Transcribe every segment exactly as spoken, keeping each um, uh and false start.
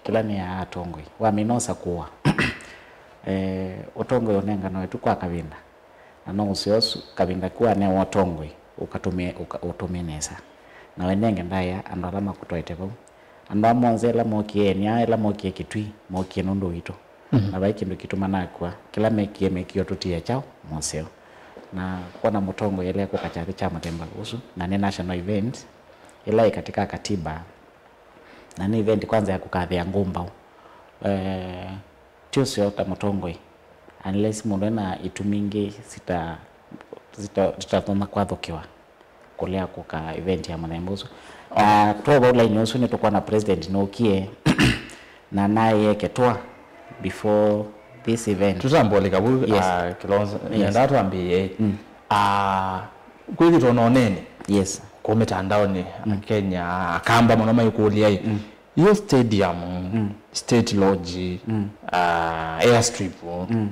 Ĩla nĩ ya atongoi. Wamina ũsakũa. Eh, ũtongoi ũnenganawa tu kwa kavinda. Na no ũseo ũsu, kavinda ku wanewa ũtongoi, ũkatũmĩe, ũka-, ũtũmĩe nesa. Na wenenge ndaĩa andũ ala makũtwaĩte vau. Andũ aa monthe ĩla mokie, eni aa ĩla mokie Kĩtui, mokie nũndũ witũ. Mhm. Na vai kĩndũ kĩtuma nakua. Kĩla mekie, mekie ũtũtia kyaũ? Moseo. Na kwona mũtongoi ele kũka kyathĩ kya mũthemba ũsu, na nĩ national event, ĩla ĩ katika katiba, na nĩ event kwanza ya kũkathĩa ngũmbaũ. Eh, ti ũseo ta mũtongoi, unless mũndũ ena itumi ingĩ sita, sita, sitathoma kwathũkĩwa kũlea kũka event ya mũthemba ũsu. Na twova ũlainĩ ũsu nĩtũkwona president nũkie na naĩe kĩtwa before this event. Tũtambũlĩka vu, yes. Ah, Kilonzo, yes, nenda twambĩĩe. Mm. Ah, kwĩthĩtwa nonene. Yes. Kũ mĩtandaonĩ, mm, Kenya, Akamba mũno maikũlya ĩ. Mm. Yo stadium, mm, State Lodge, mm, ah, airstrip, mm,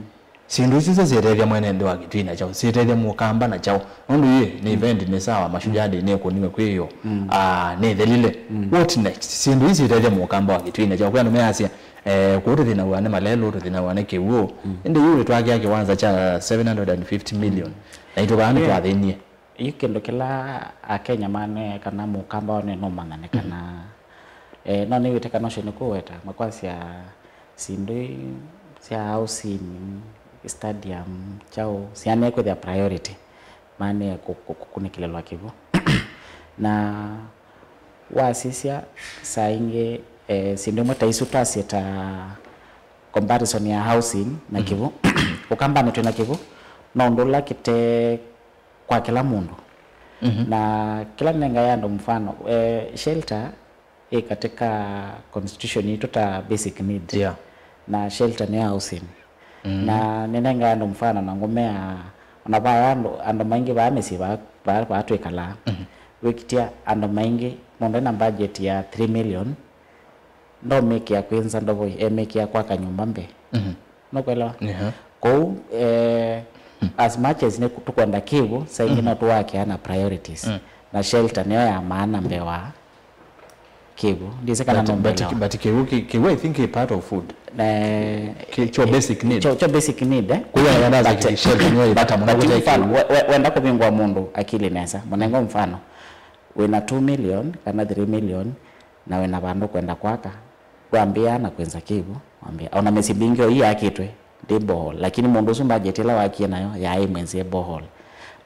syĩndũ isu syo syĩtethya mwene nthĩ wa Kĩtui na kyaũ, syĩtethya Mũkamba na kyaũ? Nũndũ yĩ, nĩ, mm, event nĩ sawa, Mashujaa Day nĩkũniwe kwĩyo, mm, ah, nĩthelile. Mm. What next? Syĩndũ ii syĩtethya Mũkamba wa Kĩtui na kyaũ? Kwĩ andũ measya, eh, kũu tũthĩnaw'a nĩ malelũ, tũthĩnaw'a nĩ kĩw'ũ. Mm. Ĩndĩ yu twakĩa kĩwanza kya seven hundred and fifty million. Mm. Na itũ vaa, yeah, nĩtwathĩnie. Yu kĩndũ kĩla Akenya mane kana Mũkamba one nũmanyane kana, eh, no nĩwĩte kana ũcio nĩkũweta, makwasya syĩndũ ii sya housing, stadium, kyaũ, syaanĩe kwĩthĩa priority, maanĩe kũ-, kũ-, kũkunĩkĩlĩlwa kĩw'ũ. Na wasisya saa ingĩ, eh, syĩndũ imwe ta isu twasye ta comparison ya housing na, mhm, kĩw'ũ, Ũkambanĩ twĩ na kĩw'ũ, no ũndũ ũla kĩte kwa kĩla mũndũ. Mhm. Na kĩla nengae andũ mfano, eh, shelter ĩ katika constitution yitũ ta basic need. Yeah. Na shelter nĩ housing. Mhm. Na nĩnengae andũ mfano na ngũmea, ona vaa andũ, andũ maingĩ vaa mĩsyĩ vaa, vaa, vaa twĩkalaa. Mhm. Wĩkĩtya andũ maingĩ, mũndũ ena budget ya three million, ndomĩkĩa kwĩnza ndovoi, emĩkĩa kwaka nyũmba mbee. Mhm. Nũkwelewa? Aha. Kwoou, eh, as much as nĩ tũkwenda kĩw'ũ, saa ingĩ, mhm, no tũwakĩaa na priorities. Mm. Na shelter nĩyo ya maana mbee wa kĩw'ũ. Ndĩsĩ kana, but, no, but, mbelewa. But kĩw'ũ kĩ-, kĩw'ũ, I think, kĩ part of food. Eh, kĩ-, kyo basic need. Kyo, kyo basic need, eh? Kwa hiyo, another, but, shelter nĩyo, but, ĩvata mũno, but kũte mfano, kĩw'ũ. We-, we-, wenda kũvingũa mũndũ akili nesa. Mũnengo mfano. Wĩna two million kana three million, na wĩna vandũ kwenda kwaka, wambĩaa na kwĩnza kĩw'ũ, wambĩa. Ona mĩsyĩ mingĩ oyu yakĩtwe ndĩ borehole, lakini mũndũ ũsu budget ĩla wakie nayo yaĩ mwĩnzĩe borehole.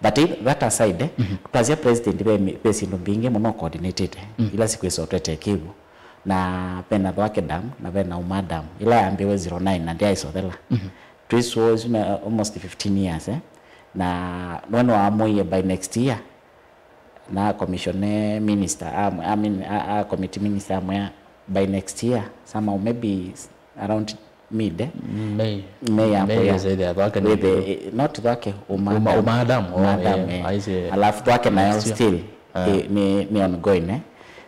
But if, that aside, eh, mhm, twasya president ve mi-, ve syĩndũ mbingĩ mũno coordinated, mhm, ila sikwĩsotwete kĩw'ũ, na vena Thwake Dam, na vena Uma Dam, ila yambĩwe zero nine na ndyaĩsothela. Mhm. Twĩsũa isu na almost fifteen years, eh, na nwe nĩwaamũie by next year, na commissioner minister, am-, I mean, a, a committee minister amwĩa by next year, somehow maybe s-, around mid, eh? May. May ya May kũya. Is either Thwake with the, eh, not Thwake, Uma Uma, Dam. Uma Dam, oh, Uma Dam, yeah, eh. I see. Alafu Thwake nayo next year, still, ah, eh, ni, ni ongoing, eh?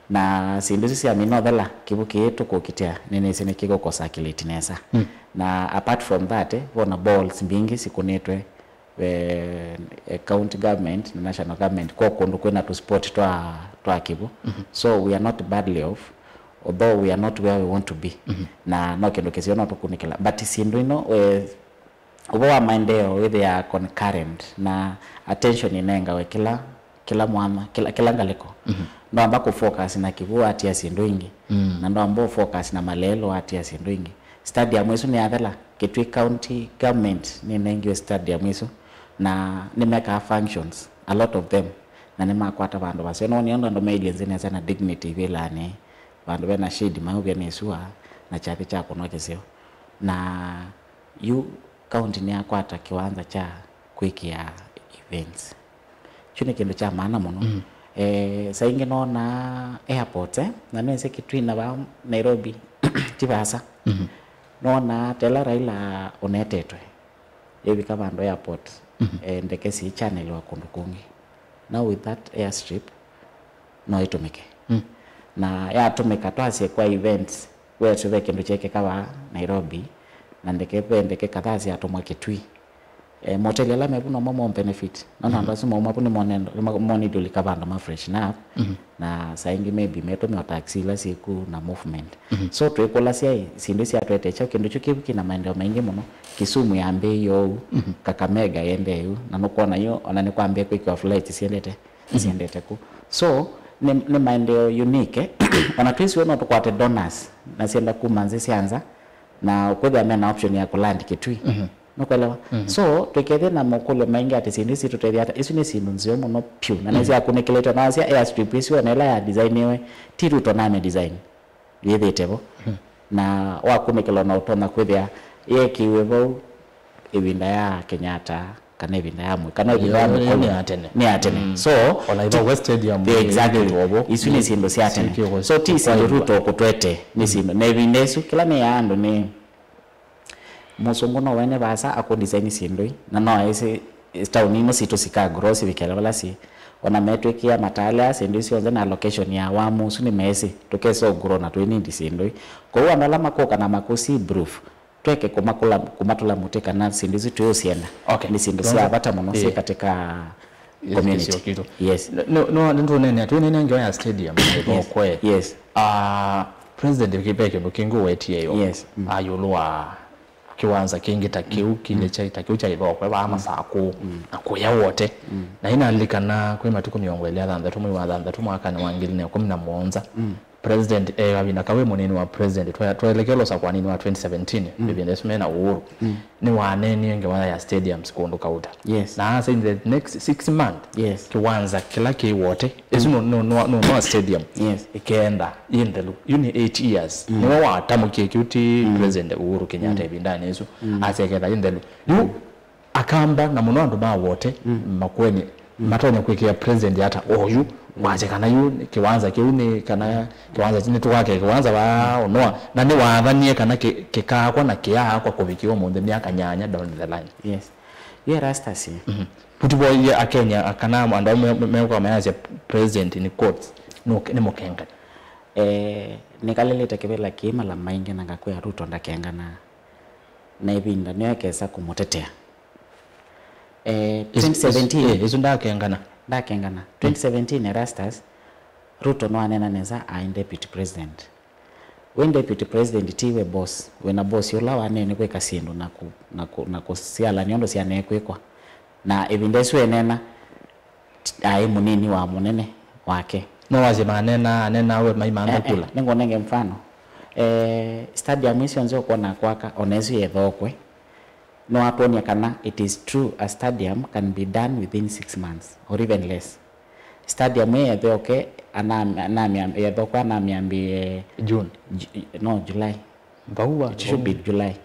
Na syĩndũ isu syamina ũthela, kĩw'ũ kĩĩ tũkũkĩtĩa, nĩnĩsĩ nĩkĩkũko circulate nesa. Hmm. Na apart from that, eh, vona boreholes mbingĩ sikũnĩtwe, eh, eh, county government na national government, kwa kũndũ kwĩna tũspot twa, twa kĩw'ũ. Mhm. So we are not badly off, although we are not where we want to be. Mhm. Na no kĩndũ kĩseo no tũkunĩkĩla. But syĩndũ ino, eh, ũvoo wa maendeeo wĩthĩaa concurrent na attention ĩnengawe kĩla, kĩla mwanya, kĩla, kĩla ngalĩko. Mhm. Ndwamba kũfocus na kĩw'ũ watia syĩndũ ingĩ. Mm. Na ndwamba ũfocus na malelũ watia syĩndũ ingĩ. Stadium ĩsu nĩyathela. Kitui County Government nĩnengiwe stadium ĩsu, na nĩmekaa functions, a lot of them, na nĩmakwata vandũ vaseo. Nĩwonaa ũndũ andũ mailyĩ nzĩ nesa na dignity ivĩlanĩ, vandũ vena shade, maũvya nĩ sua, na kyathĩ kya kũnwa kĩseo. Na yu county nĩyakwata kĩwanza kya kwĩkĩa events. Kyu nĩ kĩndũ kya maana mũno. Mm. Eh, saa ingĩ noonaa airport, eh, na nĩwĩsĩ Kitui na vaa Nairobi ti vaasa. Mhm. Noonaa tela Raila ũnetetwe, yĩvika vandũ airport, mhm, eh, ndeke siichanelwa kũndũ kũngĩ. Now with that airstrip, no ĩtũmĩke. Mm. Na yatũmĩka twasye kwa events, wetũ ve kĩndũ kyekĩka vaa Nairobi, na ndeke, ve ndeke kadhaa syatũmwa Kitui. Eh, moteli ala mevu nomo mo benefit. Nona andũ asu mauma vu nĩmonete ũlika vandũ ma fresh up. Na saa ingĩ maybe metũmĩa taxi ila syĩku na movement. So twĩkũlasya ĩ, syĩndũ syatwete kyaũ, kĩndũ kyu kĩvu kĩna maendeeo maingĩ mũno. Kisumu yambĩĩie ũu, Kakamega yendee ũu, na nũkwona yu ona nĩkwambĩĩe kwĩkĩwa flights syendete, syendete ku. So nĩ, nĩ maendeeo unique. Ona twĩsĩ no tũkwate donors na syenda kuma nzĩ sya nza, na kwĩthĩa mena option ya kũland Kitui. Nũkwelewa? So twĩkethĩa na makũlyo maingĩ atĩ syĩndũ ici tũtethya ata, isu nĩ syĩndũ nzeo mũno pyũ, na nĩsyakunĩkĩlĩtwe na wasya airstrip isu ona ĩla ya designiwe ti Ruto namĩ design, yĩthĩte vo. Na wakunĩkĩlwa na ũtonya kwĩthĩa yeekiwe vau ĩvinda ya Kenyatta, kana ĩvinda ya Moi, kana ĩvinda ya Mũkoloni. Nĩ ya tene. Nĩ ya tene. So ona ĩvawe stadium. Exactly. Isu nĩ syĩndũ sya tene. So ti syĩndũ Ruto ũkũtwete, nĩ syĩndũ. Na ĩvinda ĩsu kĩla nĩ ya andũ nĩ Mũsũngũ no wene vaasa akũ design syĩndũ ii, na no aĩsĩ taoni ino sitũ sika grow sivikele vala si. Ona metwĩkĩa matale aa syĩndũ ii syonthe na location ya wamu ũsu nĩmeĩsĩ tũkesa grow na twĩ need syĩndũ ii. Kwoou andũ ala makũka na makũ see proof, tweke kũmakũla, kũmatũla mũtĩ kana syĩndũ isu twĩũsyenda. Okay. Nĩ syĩndũ sya vata mũno syĩ katika community. Yes. No, no, nĩtũneenea, twĩneenea ngewa ya stadium ĩthokwe. Yes. Ah, President ve kĩndũ kĩngĩ ũwetie yo. Yes. Ah, ĩũlũ wa kĩwanza kĩngĩ ta kĩu, kĩndĩ kya, ta kĩu kya ĩthokwe vaa Masakũ, na kũya wote. Na ĩnalilikana kwĩ matukũ mĩongo ĩlĩ na thanthatũ mwei wa thanthatũ mwakanĩ wa ngili na ĩkũmi na mũonza. President, eh, kavinda kau e mũnini wa president, twa-, twaelekea ũsakũanĩnĩ wa twenty seventeen, ĩvinda ĩsu mena Uhuru, nĩwaneenie ngewa ya stadiums kũndũ kauta. Yes. Na asa in the next six months, yes, kĩwanza kĩla kĩ wote, ĩsu no, no, no, no, no stadium, yes, ĩkeenda yĩ nthelu. Yu nĩ eight years. Nĩwe watamũkie kĩu ti President Uhuru Kenyatta ĩvindanĩ ĩsu. Asya ĩkeenda yĩ nthelu. Yu Akamba, na mũno andũ ma Wote, Makueni, matonya kwĩkĩa president ata oyu, kwasya kana yu nĩ kĩwanza kĩu nĩ, kana kĩwanza kĩu nĩtũkake kĩwanza vaa ũnoa, na nĩwathanie kana kĩ-, kĩkaakwa na kĩyaakwa kũvikĩa ũmũnthĩ, myaka nyanya down the line. Yes. Yu Erastus. Football ye Akenya, kana andũ amwe me-, mekũka mayasya president in quotes, nũ-, nĩ mũkengani. Eh, nĩkalĩlĩte kĩvĩla kĩĩ mala maingĩ na ngakwĩa Ruto ndakengana. Na ĩvinda nĩyo ĩkesa kũmũtetea. Eh, twenty seventeen, eh, ĩsu ndakengana. Ndakengana. Twenty seventeen Erastus, Ruto nĩwaneena nesa aĩ deputy president. We deputy president tiwe boss. Wĩna boss ũla waneene kwĩka syĩndũ na kũ-, na kũ-, na kũsyalany'a ũndũ syaneekwĩkwa. Na ĩvinda ĩsu eneena, aĩ mũnini wa mũnene wake. No wasye maneena, aneena we maimantha kula. Eh, eh, nĩngũnenge mfano. Eh, stadium isu syonthe ũkwona kwaka, ona ĩsu yethokwe, no atwonie kana it is true a stadium can be done within six months or even less. Stadium ĩĩ yethoke, ana-, anamĩamb-, yethokwe anamĩambie June. Ju-, no, July. Vau wa, it should be July.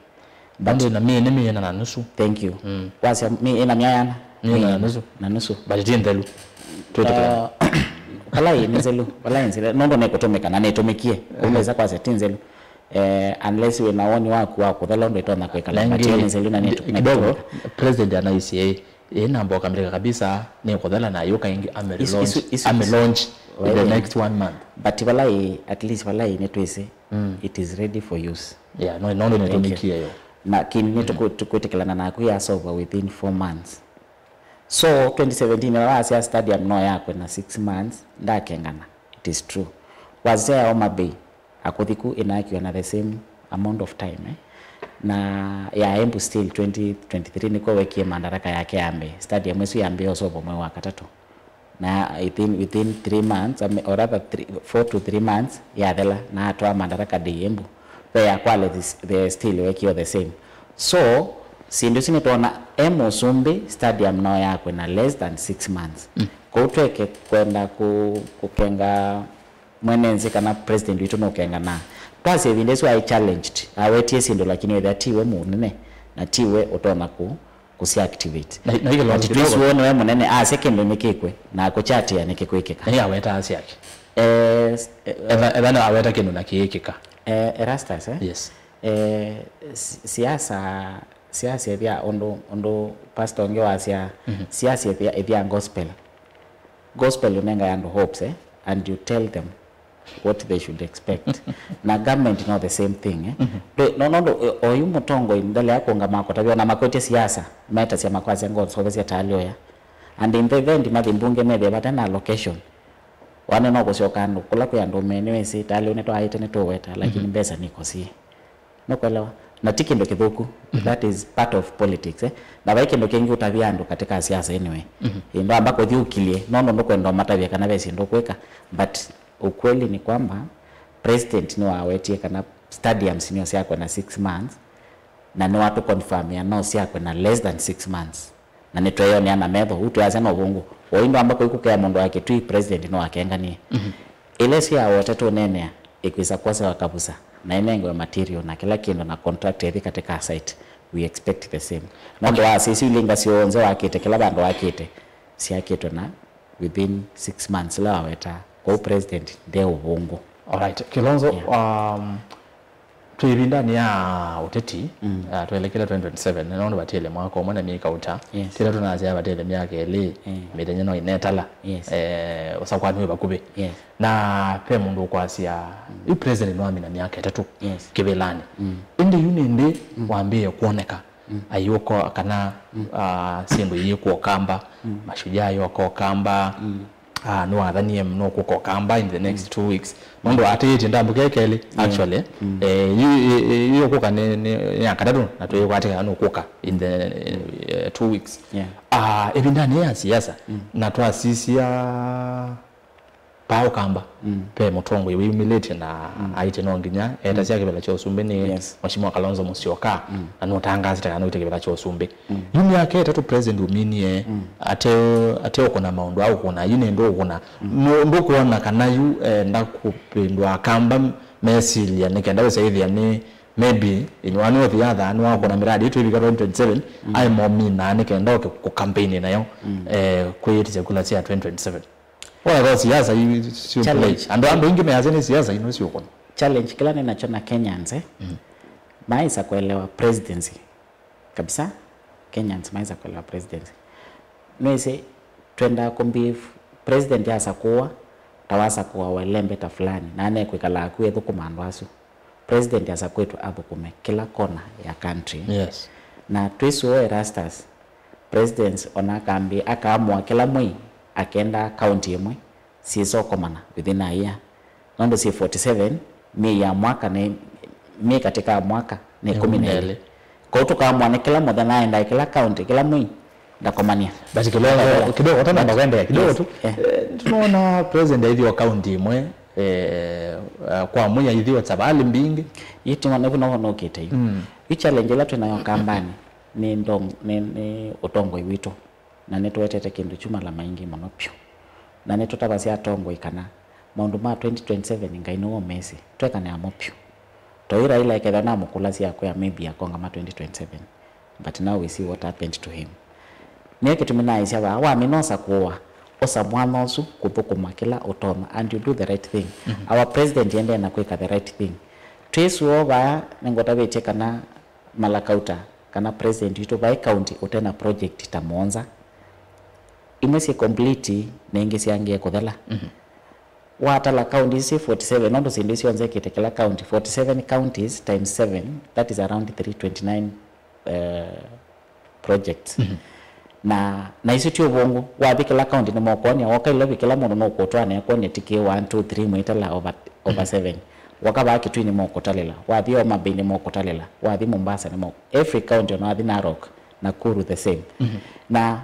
But ĩndĩ na mĩĩ nĩ mĩĩ ĩna na nusu. Thank you. Mm. Wasya mĩĩ ĩna mĩayana? Mĩĩ ĩna na nusu. Na nusu. But ti nthelu. Twĩtĩkĩlane. Uh, vala ĩ nĩ nzelu, vala ĩ nzelu. Nũndũ nĩkũtũmĩka na nĩtũmĩkie. Ehe. Ũmĩsa kwasya ti nzelu. Eh, unless wĩ na woni waku wa kũthela ũndũ ĩtonya kwĩkala. Na but ĩngĩ, nĩ nzelu na nĩ, nĩ kidogo, kũtũmĩka. President anaisye, ĩ, namba ũkamĩlĩka kabisa, nĩ kũthela na yũka ĩngĩ, ame relaunch, ame launch in the next one month. But vala ĩ, at least vala ĩ nĩtwĩsĩ, it is ready for use. Yeah, no, no, nĩtũmĩkie yo. Na kĩndũ nĩtũkwĩtĩkĩlana naku ya solve within four months. So, twenty seventeen, ĩla wasya stadium no yakwe na six months, ndakengana. It is true. Wasya ya Homa Bay, akũthi ku ĩnaakiwa na the same amount of time, eh? Na ya Embu still twenty twenty-three nĩkw'o wekie Madaraka yake ya mbee. Stadium ĩsu yambĩĩe ũsovwa mwei wa katatũ. Na within, within three months, I mean, or rather three, four to three months, yathela, na atwaa Madaraka Day Embu. Ve ya Kwale this, the still wekie the same. So, syĩndũ isu nĩtwona e mũsumbĩ stadium no yakwe na less than six months. Mm. Kwoou tweke kwenda kũ-, kũkenga mwene nzĩ kana president witũ nũkenganaa. Twasya ĩvinda ĩsu aĩ challenged, awetie syĩndũ lakini wĩthĩa tiwe mũnene na tiwe ũtonya kũ-, kũsya activate. Na, na ikĩlonzi kidogo. But twĩsĩ we nĩwe mũnene, asya kĩndũ nĩkĩkwe, na akũchatĩa nĩkĩkwĩkĩka. Na ĩ aweta asyake. Eh, s-, eh, etha, etha no aweta kĩndũ na kĩĩkĩka. Eh, Erastus, eh? Yes. Eh, si-, siasa, siasa ĩthya ũndũ, ũndũ pastor ũngĩ wasya, siasa ĩthya, ĩthya gospel. Gospel ĩnengae andũ hopes, eh? And you tell them, what they should expect. Na government no the same thing, eh? Ndũ- no, no, ndũ- oyu mũtongoi ndalea kũngama kũtavya ona makwĩtye siasa, metasya makwasya ngosovesya ta alioya. And in the event mathi mbunge methĩe vate na allocation, wane no kũsyoka andũ kũla kwĩ andũ me nĩwĩsĩ ta alio nĩtwaĩte nĩtũweta, lakini mbesa nĩkosie. Nũkwelewa? Na ti kĩndũ kĩthũku. That is part of politics, eh? Na vai kĩndũ kĩngĩ ũtavya andũ katika siasa anyway. Ĩndũ amba kũthi ũkilye, no no ndũkwenda ũmatavye kana ve syĩndũ ũkwĩka, but ukweli ni kwamba president nĩwawetie kana stadiums nĩo syakwe na six months, na nĩwatũconfirmĩa no syakwe na less than six months. Na nĩtweyonea na metho, u twĩasya no vũngũ. Oyu ndwamba kũikũkea mũndũ wa Kĩtui, president nĩwakenganie. Ĩla ĩsu ya wota tũneenea ĩkwĩsa kwosewa kavusa, na ĩnengewe material na kĩla kĩndũ na contract ĩthi katika site, we expect the same. Nũndũ wa sisi ilinga syonthe wakĩte, kĩla vandũ wakĩte, syakĩtwe na within six months ĩla waweta. Kwoou president nde ũvũngũ. Alright, Kilonzo, um, twĩ ĩvindanĩ ya ũteti, uh, twelekele twenty twenty-seven, na nũndũ vatiele mwaka ũmwe na myei kauta, Yes. tĩla tũnasya vatiele myaka ĩlĩ, mĩthenya no ĩnetala, Yes. eh, ũsakũani wĩ vakuvĩ. Yes. Na ve mũndũ ũkwasya, yu president nĩwamina myaka ĩtatũ Yes. kĩvĩlanĩ. Ĩndĩ yu nĩndĩ wambĩĩe kwoneka aiũko kana, ah, syĩndũ iĩkwa Ũkamba, mashujaa yoka Ũkamba, ah, nĩwathanie no kũka Ũkamba in the next two weeks. Nũndũ atĩĩtye ndambũke kelĩ, actually, eh, yu- yu- yu- yũkũka nĩ- nĩ- nĩ ya katatũ, na twĩkwatĩkana nũkũka in the, eh, two weeks. Yeah. Ah, ĩvindanĩ ya siasa, na twasisya paa Ũkamba, ve mũtongoi wĩyumĩlĩtye na aĩtye no nginya etasya kĩvĩla kya ũsumbĩ nĩ Yes. Mheshimiwa Kalonzo Musyoka, na nũtangaasĩte kana nũĩte kĩvĩla kya ũsumbĩ. Yu myaka ĩtatũ president ũminie ate- ateũkũna maũndũ aũkũna, yu nĩ ndũũkũna. Nũ- ndũkwona kana yu enda kũvĩndũa Akamba mesilya nĩ kenda wĩsaĩthĩa nĩ maybe in one way or the other nĩwakũna miradi ĩtũ ĩvika twenty twenty-seven, aĩ momina nĩ kenda oke kũkampeni nayo, eh, kwĩyĩtĩsya kula sya twenty twenty-seven. Wala kwa siasa hii sio play. Challenge. Andũ andũ ingĩ measya nĩ siasa ino sio kono. Challenge kĩla nĩ nakyo na Kenyans, eh? Maisa kuelewa presidency. Kabisa, Kenyans maisa kuelewa presidency. Nwĩsĩ twenda kũmbiv president asakũwa, ta wasakũwa welembeta fulani, na anekwĩkala aku ethũkũma andũ asu. President asakwĩtwe athũkũme kĩla kona ya country. Yes. Na twĩsũo Erastus, presidents ona akambi akaamũa kĩla mwei akenda county ĩmwe syĩsokomana within a year. Nũndũ syĩ forty-seven, myei ya mwaka nĩ, myei katika mwaka nĩ ĩkũmi na ĩlĩ. Kwoou tũkaamũa nĩ kĩla mũthenya aendae kĩla county, kĩla mwei ndakomania. Basi kidogo, kidogo, tena ndakwendea kidogo tu. Eh. Eh, tunaona president aithio county ĩmwe, eh, eh, kwa mwei aithio savalĩ mbingĩ. Yĩtuma nĩvu no nũkĩte yu. Yu challenge ĩla twĩ nayo Kambani nĩ ndong- nĩ, nĩ ũtongoi witũ. Na nĩtũetete kĩndũ kyu mala maingĩ mũno vyũ. Na nĩtũtavasya atongoi kana maũndũ ma twenty twenty-seven Ngai nĩwe ũmesĩ, twekanĩaa mo vyũ. Toi Raila ekethwa namũkũlasya akwĩa maybe akongama twenty twenty-seven, but now we see what happened to him. Nĩyo kĩtumi naĩsya vaa, wamina ũsakũwa, osa mwanya ũsu kũthũkũma kĩla ũtonya and you do the right thing. Our president endee na kwĩka the right thing. Twĩsũo vaa, nĩngũtavĩtye kana Malakauta kana president witũ vai county ũte na project ta mũonza, imwe syĩ complete na ingĩ syangie kũthela. Watala county isu forty-seven, nũndũ syĩndũ isu syonthe ikĩte kĩla county, forty-seven counties times seven, that is around three twenty-nine, eh, projects. Na, na isu ti ũvũngũ. Wathi kĩla county nĩmokwonia, woka Ilovi kĩla mũndũ nũkũtwana ekwonia tikĩ one, two, three mwĩtala over, over seven. Woka vaa Kitui nĩmokũtalĩla, wathi Homa Bay nĩmokũtalĩla, wathi Mombasa nĩmo, every county, ona wathi Narok, Nakuru the same. Na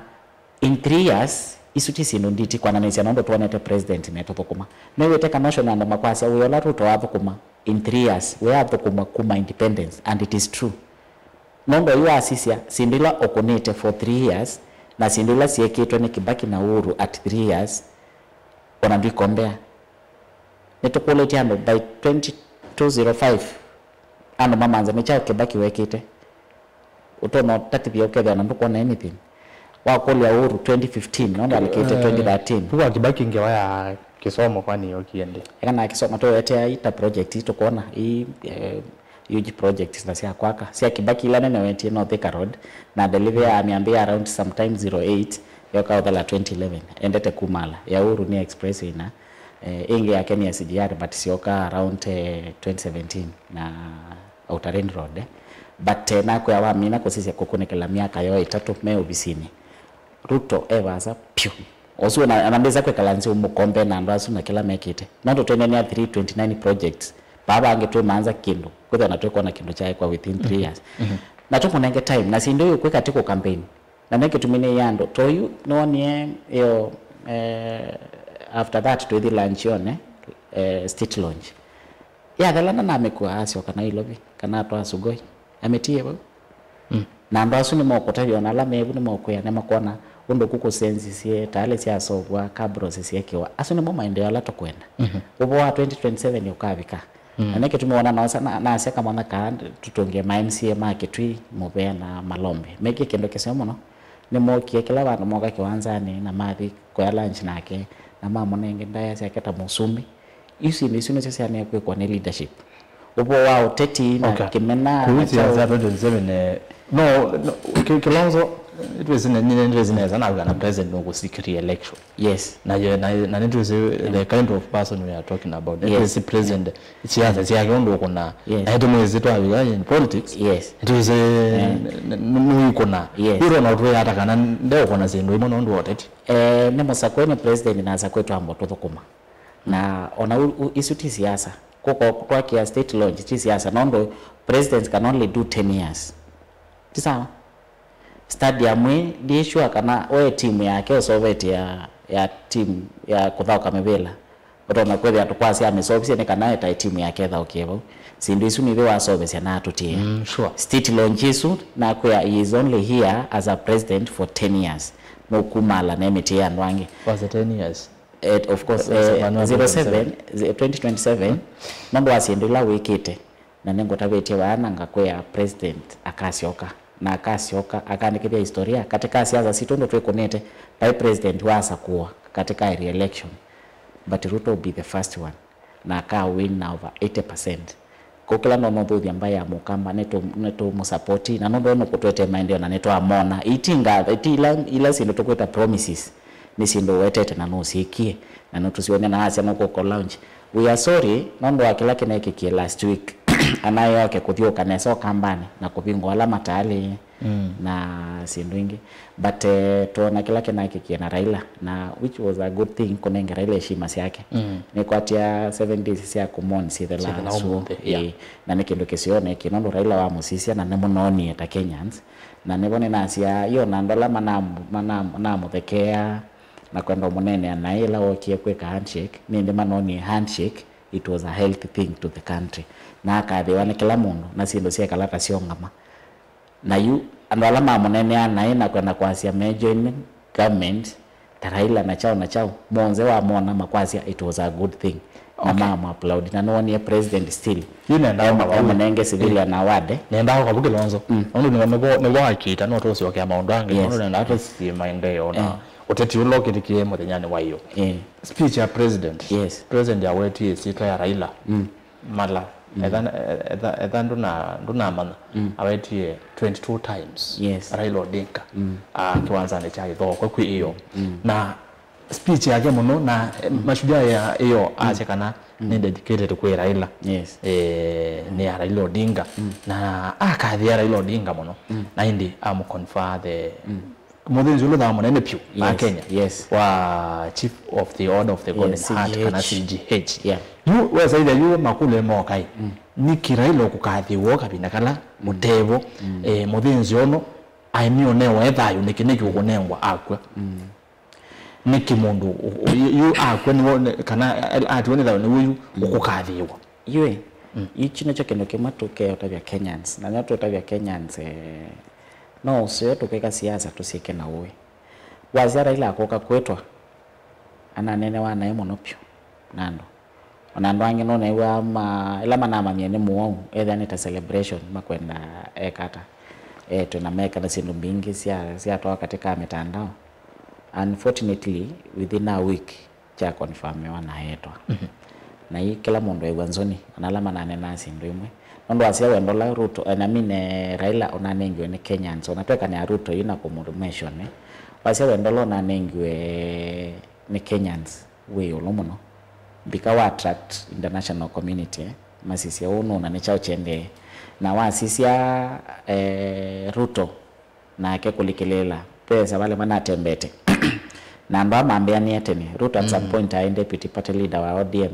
in three years, isu ti syĩndũ nditi kwananĩsya nũndũ twonete president metũthũkũma. Nĩwĩte ka notion andũ makwasya wĩa ũla Ruto wathũkũma in three years, wĩa athũkũma kuma independence, and it is true. Nũndũ oyu wasisya syĩndũ ila ũkũnĩte for three years na syĩndũ ila syekĩtwe nĩ Kibaki na Uhuru at three years, ona ndwikombea. Nĩtũkũlĩtye andũ by twenty, two zero five, andũ mamanze nĩ kyaũ Kibaki wekĩte. Ũtonya ũtatĩthya ũkethĩa na ndũkwona anything. Wakũlya Uhuru twenty fifteen, no ndalikĩte twenty thirteen. Kwa Kibaki ngewa ya kĩsomo kwani yokie ndĩ? Eka na kĩsomo tũwetea ita project ii tũkwona ii, eh, huge projects na sya kwaka. Sya Kibaki ila nene wetie no Thika Road, na delivery ya mĩambĩ ya around sometime zero eight, yoka ũthela twenty eleven. Endete kumala. Ya Uhuru nĩ expressway na Eh, ĩngĩ yake nĩ S G R, but syoka around, eh, twenty seventeen na Outer Ring Road, eh. But, eh, nakwĩa wamina kũsisya kũkunĩkĩla myaka yoo ĩtatũ me ovisinĩ. Ruto e vaasa pyũ. Ũsu na, na ndĩsa kwĩkala nthĩ ũmũkombe na andũ asu na kĩla mekĩte. Nũndũ twenenea three twenty-nine projects, paa vangĩ twĩmanza kĩndũ, kwĩthwa na twĩkwona kĩndũ kyaekwa within three years. Na tũmũnenge time, na syĩndũ yu kwĩka ti kũ campaign. Na nĩ kĩtumi nĩ andũ, to yu nĩwonie ĩyo, eh, after that twĩthi lunch yone, eh, state launch. Yathela na namĩkua asyoka Nairobi, kana atwaa Sugoi. Amĩtie vau. Na andũ asu nĩmokũtavya, ona ala mevu nĩmokwĩa, nĩmakwona ũndũ kũkũ senzi sie, tayarĩ syasovwa, kabros syekiwa. Asu nĩmo maendeeo ala tũkwenda. Ũvoo wa twenty twenty-seven ũkavika. Na nĩ kĩtumi wona nosa na, nasya kamwana kaa tũtũngĩe ma M C A ma Kitui, Mũvea na Malombe. Mekie kĩndũ kĩseo mũno. Nĩmokie kĩla vandũ moka kĩwanzanĩ na mathi kũya lunch nake, na mamũnenge ndaĩa syake ta mũsumbĩ. Isu syĩndũ isu nĩsyo syaneekwĩkwa nĩ leadership. Ũvoo wa ũteti na Okay. kĩmena na Kuhusu siasa ya kyaũ. twenty twenty-seven, eh, no, no, Ki-, Kilonzo, nĩtwĩsĩ ne-, nĩ-, nĩtwĩsĩ nesa na kana president nũkũsikĩria election. Yes. Na ye-, na, na nĩtwĩsĩ the kind of person we are talking about. Yes. Nĩtwĩsĩ president, siasa syake ũndũ ũkũna. Yes. Na nĩtũmwĩsĩ twavika in politics. Yes. Nĩtwĩsĩ Yeah. n-, n-, nũikũna. Yes. Wĩrona ũtwĩa ata kana ndeũkũna syĩndũ imwe nũndũ wa ũteti. Eh, nĩ mũsakwe nĩ president na asakwe twambo tũthũkũma. Na ona u, u, isu ti siasa. Kũko twakĩa state launch ti siasa. Nũndũ presidents can only do ten years. Ti sawa? Stadium ĩ, ndi sure kana we timu yake ũsovetye ya, ya timu ya kũthaũka mĩvĩla. Ũtonya kwĩthĩa tũkwasya amĩsovisye nĩ kana etae timu yake ĩthaũkie vau. Syĩndũ isu nithe wasovesya na atũtie. Mm, sure. State launch isu, nakwĩa he is only here as a president for ten years. Nũkumala na mĩtĩ ya andũ angĩ. Was it ten years? Eh, of course, Eh, eh, eh, zero seven, twenty twenty-seven, nũndũ wa syĩndũ ila wĩkĩte, na nĩngũtavĩtye vaa na ngakwĩa president akasyoka, na akasyoka, akandĩkĩthya historia katĩ ka siasa sitũ ũndũ twĩkũnĩte, vai president wasakũwa katĩ ka re-election, but Ruto will be the first one, na aka win na over eighty percent. Kũu kĩla nonũthũthya mbaĩ ya Mũkamba, nĩtũ-, nĩtũmũsapoti, na nũndũ nũkũtwete maendeeo na nĩtwamona. Iti nga-, iti ila, ila syĩndũ tũkwĩta promises, nĩ syĩndũ ũwetete na nũsyĩkie, na nũtũsyonia na asya nũkũka launch. We are sorry, nũndũ wa kĩla kĩneekĩkie last week. Anaĩ oke kũthyũũka nesa Ũkambanĩ na kũvingũa ala matalĩ. Mm. Na syĩndũ ingĩ. But, eh, twona kĩla kĩnakĩkie na Raila, na which was a good thing, kũnenge Raila heshima syake. Mm. Nĩkwatya seven days sya kũmoni syĩthela Syĩthela sua. Ũmũnthĩ, yeah. Eh, na nĩ kĩndũ kĩseo nĩkĩ, nũndũ Raila wamũsisya na nĩmũnonie ta Kenyans. Na nĩvo nĩnasya, yo na andũ ala manam-, manam-, manamũthekeea na kwenda ũmũneenea naĩ ĩla wokie kwĩka handshake, nĩndĩ manonie handshake, it was a healthy thing to the country. Na akathĩwa nĩ kĩla mũndũ, na syĩndũ syekala ta syongama. Na yu, andũ ala mamũneenea naĩ na kwenda kwasya me join government, ta Raila na chao na chao, monthe wamona makwasya it was a good thing. Na Okay. Mamũ applaud. Na nĩwonie president still. Yu nenda Em-, ũkava ũu. Emũnenge civilian award. Nenda ũkava Kilonzo. Mm. Nũndũ nĩvo, nĩvo, nĩvo akĩta, no tũsyokea maũndũ angĩ. Yes. Nũndũ nenda tũsie maendeeo na Eh. ũteti ũla ũkĩtĩkie mũthenyanĩ wa iyo. Eh. Speech ya president. Yes. President awetie ĩsyĩtwa ya Raila. Mm. Mala. Mm. Etha, etha, etha ndũna-, ndũnamanya. Mm. Awetie twenty-two times. Yes. Raila Odinga. Mm. Ah, kĩwanzanĩ kya Ithokwe kwĩ iyo. Mm. Na speech yake mũno na, eh, mashujaa ya iyo asya kana nĩ dedicated kwĩ Raila. Yes. Eh, nĩ ya Raila Odinga. Mm. Na akathĩa Raila Odinga mũno. Mm. Na ĩndĩ amũconfer the mũthĩnzi ũla ũthaa mũnene pyũ wa Yes, Kenya yes. wa Chief of the Order of the Golden Yes, Heart, kana C G H. C G H. Yeah. Yu wesaithya yu makũlyo mokai. Mm. Nĩkĩ Raila ũkũkathĩwa kavinda kala mũtevo, eh, mũthĩnzi ono aimionewa e thayũ, nĩkĩ nĩkĩ ũkũnengwa akw'a? Mm. Nĩkĩ mũndũ ũ-, ũ-, yu akw'a nĩwo, nĩ-, kana a-, atiwa nĩ thayũ nĩw'o yu ũkũkathĩwa? Yu ĩ, Mm. ichi nĩkyo kĩndũ kĩmwe tũkeũtavya Kenyans, na nyo tũtavya Kenyans, eh, no ũseo tũkwĩka siasa tũsyĩke na ũĩ. Wasya Raila akũka kwĩtwa, ananeenewa naĩ mũno pyũ na andũ. Ona andũ angĩ nũneew'aa ma-, ĩla manamanyie nĩ mũwau, ethĩa nĩ ta celebration, makwenda ekata etwe na mekana syĩndũ mbingĩ sya, syatwawa katĩ ka mĩtandao. Unfortunately, within a week, kya confirmiwa na etwa. Mhm. Na ii kĩla mũndũ ew'a nzoni, ona ala mananenaa syĩndũ imwe. Nũndũ wasya wendo ũla Ruto, eh, I mean, eh, Raila ũnanengiwe nĩ Kenyans, ona twekanĩa Ruto yu na kũmũmention, eh. Wasya wendo ũla ũnanengiwe nĩ Kenyans wĩ ĩũlũ mũno. Mbika wa attract international community, eh, masisye ũũ nũũ na nĩ kyaũ kyendee. Na wasisya, eh, Ruto nake kũlikĩlĩĩla, ve savalĩ manatembete. Na andũ aa mambĩanĩe tene, Ruto at some point aĩ deputy party leader wa O D M.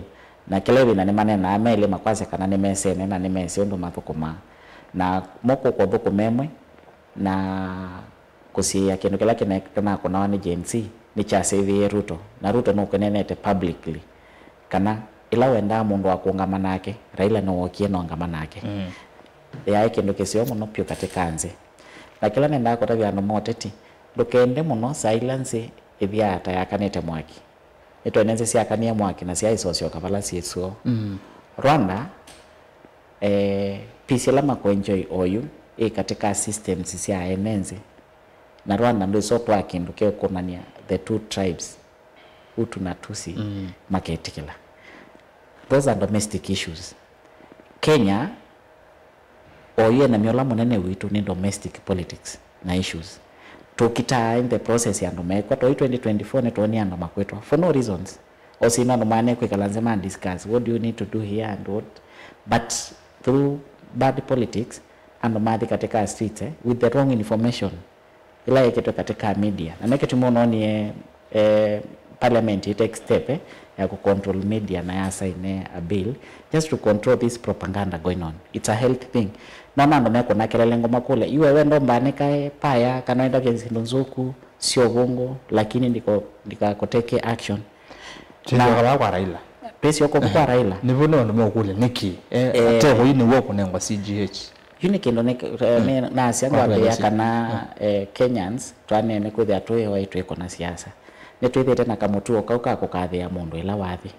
Na kĩla ĩvinda nĩmaneenaa melĩ makwasya kana nĩmesene na nĩmesĩ ũndũ mathũkũmaa. Na mokũka ũthũkũma ĩmwe, na kũsiĩĩa kĩndũ kĩla kĩne-, kĩnakũnawa nĩ Gen Z nĩkyasĩvĩe Ruto, na Ruto nũkĩneenete publicly kana ĩla wendaa mũndũ wa kũũngama nake, Raila nĩwookie na ũngama nake. Mm. Yaĩ kĩndũ kĩseo mũno pyũ katĩ ka nzĩ. Na kĩla nendaa kũtavya andũ ma ũteti, ndũkende mũno saa ila nzĩ ĩthyaa ta yakanĩte mwaki. Nĩtwene nzĩ syakanie mwaki na syaĩsosyoka vala syĩ soo. Mm. Rwanda, eh, peace ĩla makũenjoy oyu ĩ katĩ ka systems sya ene nzĩ. Na Rwanda ndwĩsotwaa kĩndũ kĩũkũnany'a the two tribes, Hutu na Tutsi, mm, maketĩkĩla. Those are domestic issues. Kenya, oyu ena myola mũnene witũ nĩ domestic politics na issues. Tũkitaa in the process ya andũ mekw'a, twai twenty twenty-four nĩtwonie andũ makwĩtwa for no reasons. Osi no andũ maane kwĩkala nzĩ ma discuss, what do you need to do here and what? But through bad politics, andũ mathi katĩ ka streets, eh, with the wrong information ĩla yĩkĩtwe katĩ ka media. Na nĩ kĩtumi ũnonie, eh, parliament ĩ take step, eh, ya kũ control media na ya sign a bill just to control this propaganda going on. It's a health thing. Nona andũ mekũna kelele ngoma kũle, iwe wenda ũmbanĩkae paya kana wenda kĩ syĩndũ nzũku sya ũvũngũ, lakini ndiko-, ndikakũteke action. Twĩsyoka vaa kwa Raila. Twĩsyoka kwa Raila. Nĩvo nĩ andũ meũkũlya nĩkĩ? Eh, eh, Atevoi nĩw'o kũnengwa C G H. Yu nĩ kĩndũ nĩ, eh, nĩ nasya ngwambĩĩa kana, eh, Kenyans twaneene kwĩthĩa twĩ oĩ twĩkũna siasa. Nĩtwĩthĩĩte na kamũtuo kau ka kũkathĩĩa mũndũ ĩla wathi.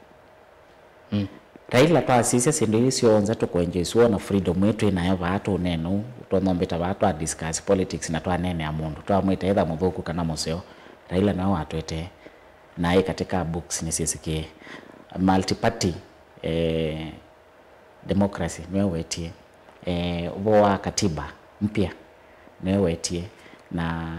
Mm. Raila twasisya syĩndũ ii syonthe tũkwenjwa isuo na freedom ĩĩ twĩ nayo vaa tũũneena ũu, tũnombĩta vaa twa discuss politics na twaneenea mũndũ, twamwĩta either mũthũku kana mũseo, Raila nĩwe watwetee. Na ĩ katĩ ka books nĩsyĩsĩkĩe. Multi-party, eh, democracy nĩwe wetie. Eh, ũvoo wa katiba mpya nĩwe wetie. Na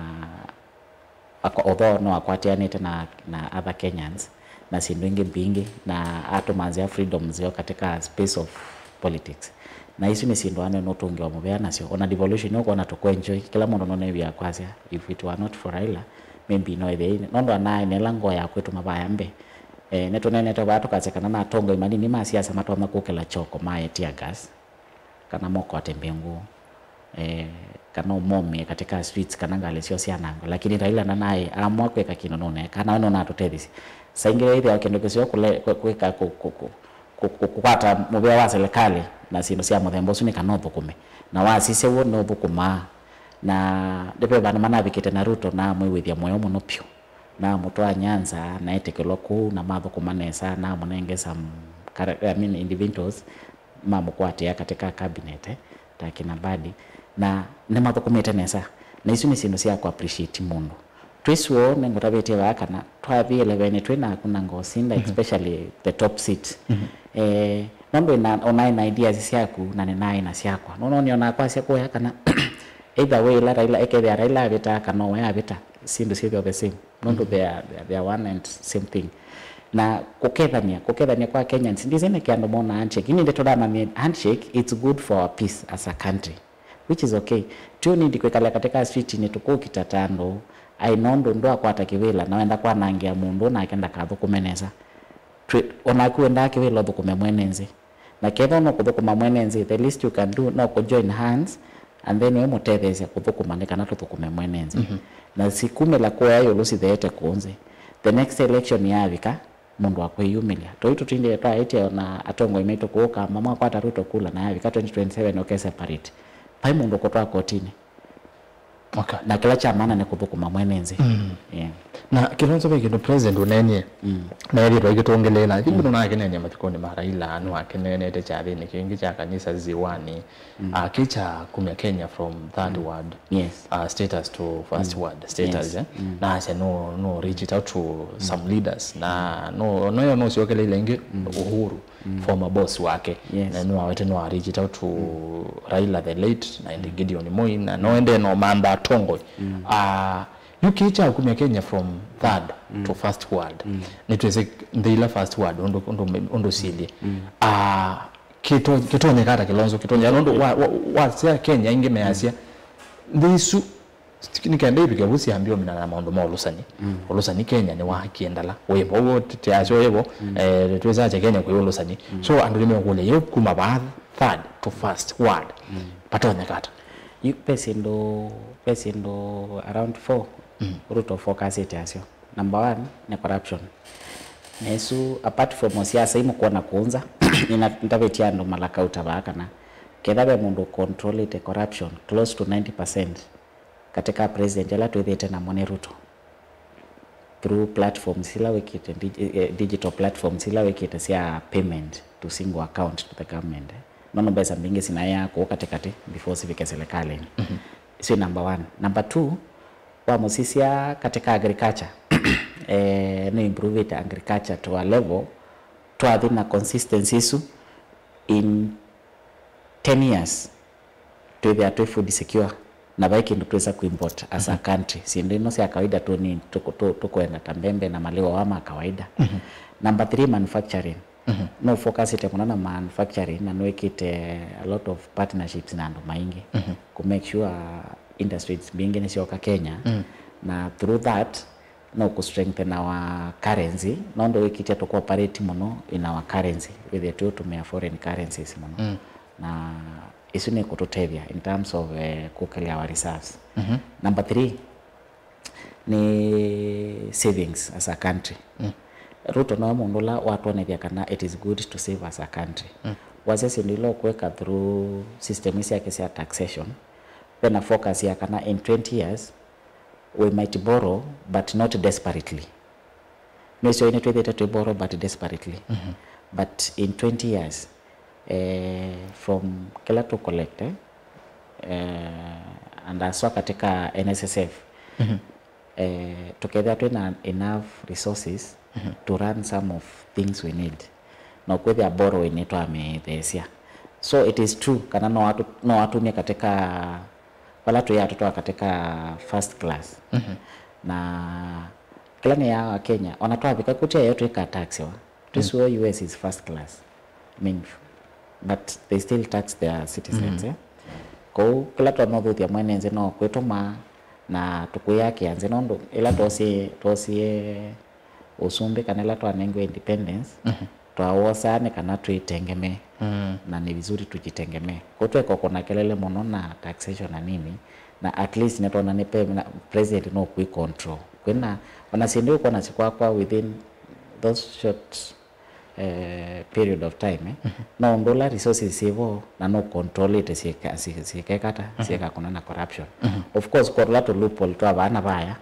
Ako-, although no akwatĩanĩte na, na other Kenyans na syĩndũ ingĩ mbingĩ, na atũmanzĩa freedom nzeo katika space of politics. Na isu nĩ syĩndũ ane nũtũngĩwa mũvea nasyo. Ona devolution ũkwona tũkwenjoy, kĩla mũndũ nũnew'aa kwasya, if it were not for Raila, maybe no ĩthĩa ine. Nũndũ anaĩ nĩla ngoo ya kwĩtũma vaya mbee. Eh, nĩtũneenete vaa tũkasya kana na atongoi manini ma siasa matonya kũkĩla kyoko mae tear gas, kana mokwate mbingũ, eh, kana ũmomie katika streets, kana ngalĩ syoo syanangwe. Lakini Raila nanaĩ amua kwĩka kĩndũ nũneeka, nawe nũnatũtethisye. Saingĩ ĩthĩawa kĩndũ kĩseo kũle-, kwĩ-, kwĩka kũ-, kũ-, kũ-, kũ-, kũ-, kũkwata mũvea wa serikali na syĩndũ sya mũthemba ũsu nĩ kana ũthũkũme. Na wasisya w'o nũthũkũmaa. Na nĩ ve vandũ manavikĩte na Ruto na amwĩw'ĩthya mũyo mũno pyũ. Na amũtwaa Nyanza, na etĩkĩlwa kũu, na mathũkũma nesa, na amũnenge some chara-, I mean, individuals, mamũkwatĩa katika cabinet, eh, ta kina Mbadi, na nĩmathũkũmĩte nesa. Na isu nĩ syĩndũ sya kũ appreciate mũndũ. Twĩ sure, nĩngũtavĩtye vaa kana twathi eleven twĩ naku na ngoo sinda, especially the top seat. Eh, nũndũ ĩna, onaĩ na ideas syaku, na nĩnaĩ na syakwa. Nũnonĩ ona kwasya kũya kana either way ĩla Raila, ekethĩa Raila avĩta kana we avĩta, syĩndũ syĩthĩwa the same. Nũndũ they are, they are, they are one and same thing. Na kũkethania, kũkethania kwa Kenyans, ndisĩ nĩkĩ andũ mona handshake. Yu nĩndĩ tũthamamie handshake, it's good for our peace as a country, which is okay. Tio nĩndĩ kwĩkala katika street-inĩ tũkũkita ta andũ, ai nũndũ ndwakwata kĩvĩla na wenda kwanangĩa mũndũ nake ndakathũkũme nesa. Twĩ-, onaku wendaa kĩvĩla ũthũkũme mwene nzĩ. Na kethwa no kũthũkũma mwene nzĩ, the least you can do no kũ join hands and then we mũtetheesya kũthũkũma nĩ kana tũthũkũme mwene nzĩ. Na sikumĩla kũya ĩũlũ sitheete kũũ nzĩ. The next election yavika, mũndũ wa kwĩyumĩlya. Toi tũtindĩe twaĩtye ona atongoi maitũ kũũ Kamba, mwakwata Ruto kula na yavika twenty twenty-seven ũke separate. Vai mũndũ ũkũtwaa kotinĩ. Okay. Na kĩla kya maana nĩ kũthũkũma mwene nzĩ. Yeah. Na Kilonzo ve kĩndũ president ũneenie, na ethĩtwe akĩtũngĩlĩĩla. I think nũnakenenie matukũnĩ ma Raila, nũakeneenete kyathĩnĩ kĩngĩ kya kanisa Ziwani, akĩkya kumya Kenya from third world, yes, uh, status to first world status, yes, eh? Na asya no, no reach it out to some leaders. Na no, no, no ũsyokeleile ĩngĩ Uhuru, former boss wake. Yes. Na nĩwawete no reach it out to Raila the late, na ĩndĩ Gideon Moi, na no ende no mantha atongoi. Ah, Yu kĩĩ kyakumya Kenya from third to first world? Nĩtwĩsĩ nthĩ ila first world ũndũ, ũndũ, ũndũ silyĩ. Ah, kĩto-, kĩtonyeka ata Kilonzo? Kĩtonyeka nũndũ wa, wa, wasya Kenya ingĩ measya nthĩ isu nĩ kenda ivike vu syambie ũminana na maũndũ ma ũlũsani. Ũlũsani Kenya nĩ wa kĩndala wĩvo, ũguo tĩasyo wĩvo, eh, twĩsakya Kenya kwĩ ũlũsani. So andũ nĩmekũlya yĩu kuma vaa third to first world, vatonyeka ata? Yu, ve syĩndũ, ve syĩndũ around four Ruto focusĩte asyo. Number one nĩ corruption. Na isu, apart from siasa imũkwona kũnza, nĩna-, ndavĩtye andũ malakauta vaa kana ketha ve mũndũ ũcontrolĩte corruption close to ninety percent katika president ala twĩthĩte namo nĩ Ruto, through platforms ila wĩkĩte, dig-, eh, digital platforms ila wĩkĩte sya payment to single account to the government, eh. Nono mbesa mbingĩ sinaea kũu katikati before sivike serikalini. Isu nĩ number one. Number two, wamũsisya katika agriculture, eh, nĩ improved agriculture to a level twathi na consistency isu in ten years twĩthĩa twĩ food secure, na vai kĩndũ twĩsa kũimport as a country. Syĩndũ ino sya kawaida tũni-, tũkũ-, tũ-, tũkwenda ta mbembe na malĩwa wa ma kawaida. Number three, manufacturing. No focusĩte mũno na manufacturing, na nwĩkĩte a lot of partnerships na andũ maingĩ kũ make sure industries mbingĩ nĩsyoka Kenya, na through that no kũ strengthen our currency, nũndũ wĩkĩtye tũkũ operate mũno in our currency, wĩthĩe tũtũmĩa foreign currencies mũno. Na isu nĩ kũtũtethya in terms of, eh, kũkĩlya our reserves. Number three, nĩ savings as a country. Ruto nowe mũndũ ũla watwonethya kana it is good to save as a country. Wasya syĩndũ ila ũkwĩka through system isu syake sya taxation, vena focus ya kana in twenty years, we might borrow, but not desperately. Nĩsyo nĩtwĩthĩte twĩ borrow but desperately. But in twenty years, eh, from kĩla tũ collect, eh, and aswa katika N S S F, eh, tũkethĩa twĩna enough resources to run some of things we need. Na kwĩthĩa borrowing nĩtwamĩtheesya. So it is true kana no watu-, no watumie katika vala twĩatũtwaa katika first class. Na kĩla nĩyaa wa Kenya, ona twavika kũtia yo twĩka taxiwa. Twĩsũa U S is first class. I mean, but they still tax their citizens, eh? Kwoou kĩla twamũthũthya mwene nzĩ no kwĩtũma na tũkwĩyakĩa nzĩ, nũndũ ĩla twosie, twosie ũsumbĩ kana ĩla twanengiwe independence, twawosaa nĩ kana twĩtengemee, na ni vizuri tujitengemee. Kwoou tweka kũna kelele mũno na taxation na nini, na at least nĩtwona nĩ pe-, na president no kwĩ control. Kwĩna ona syĩndũ ũkwona sikwakwa within those short, eh, period of time, eh, no ũndũ ũla resources syĩvo na no controlĩte syĩka-, syĩ-, syĩkekata, syĩkakũna na corruption. Of course, kwa tũla tũ loophole twa vaa na vaya,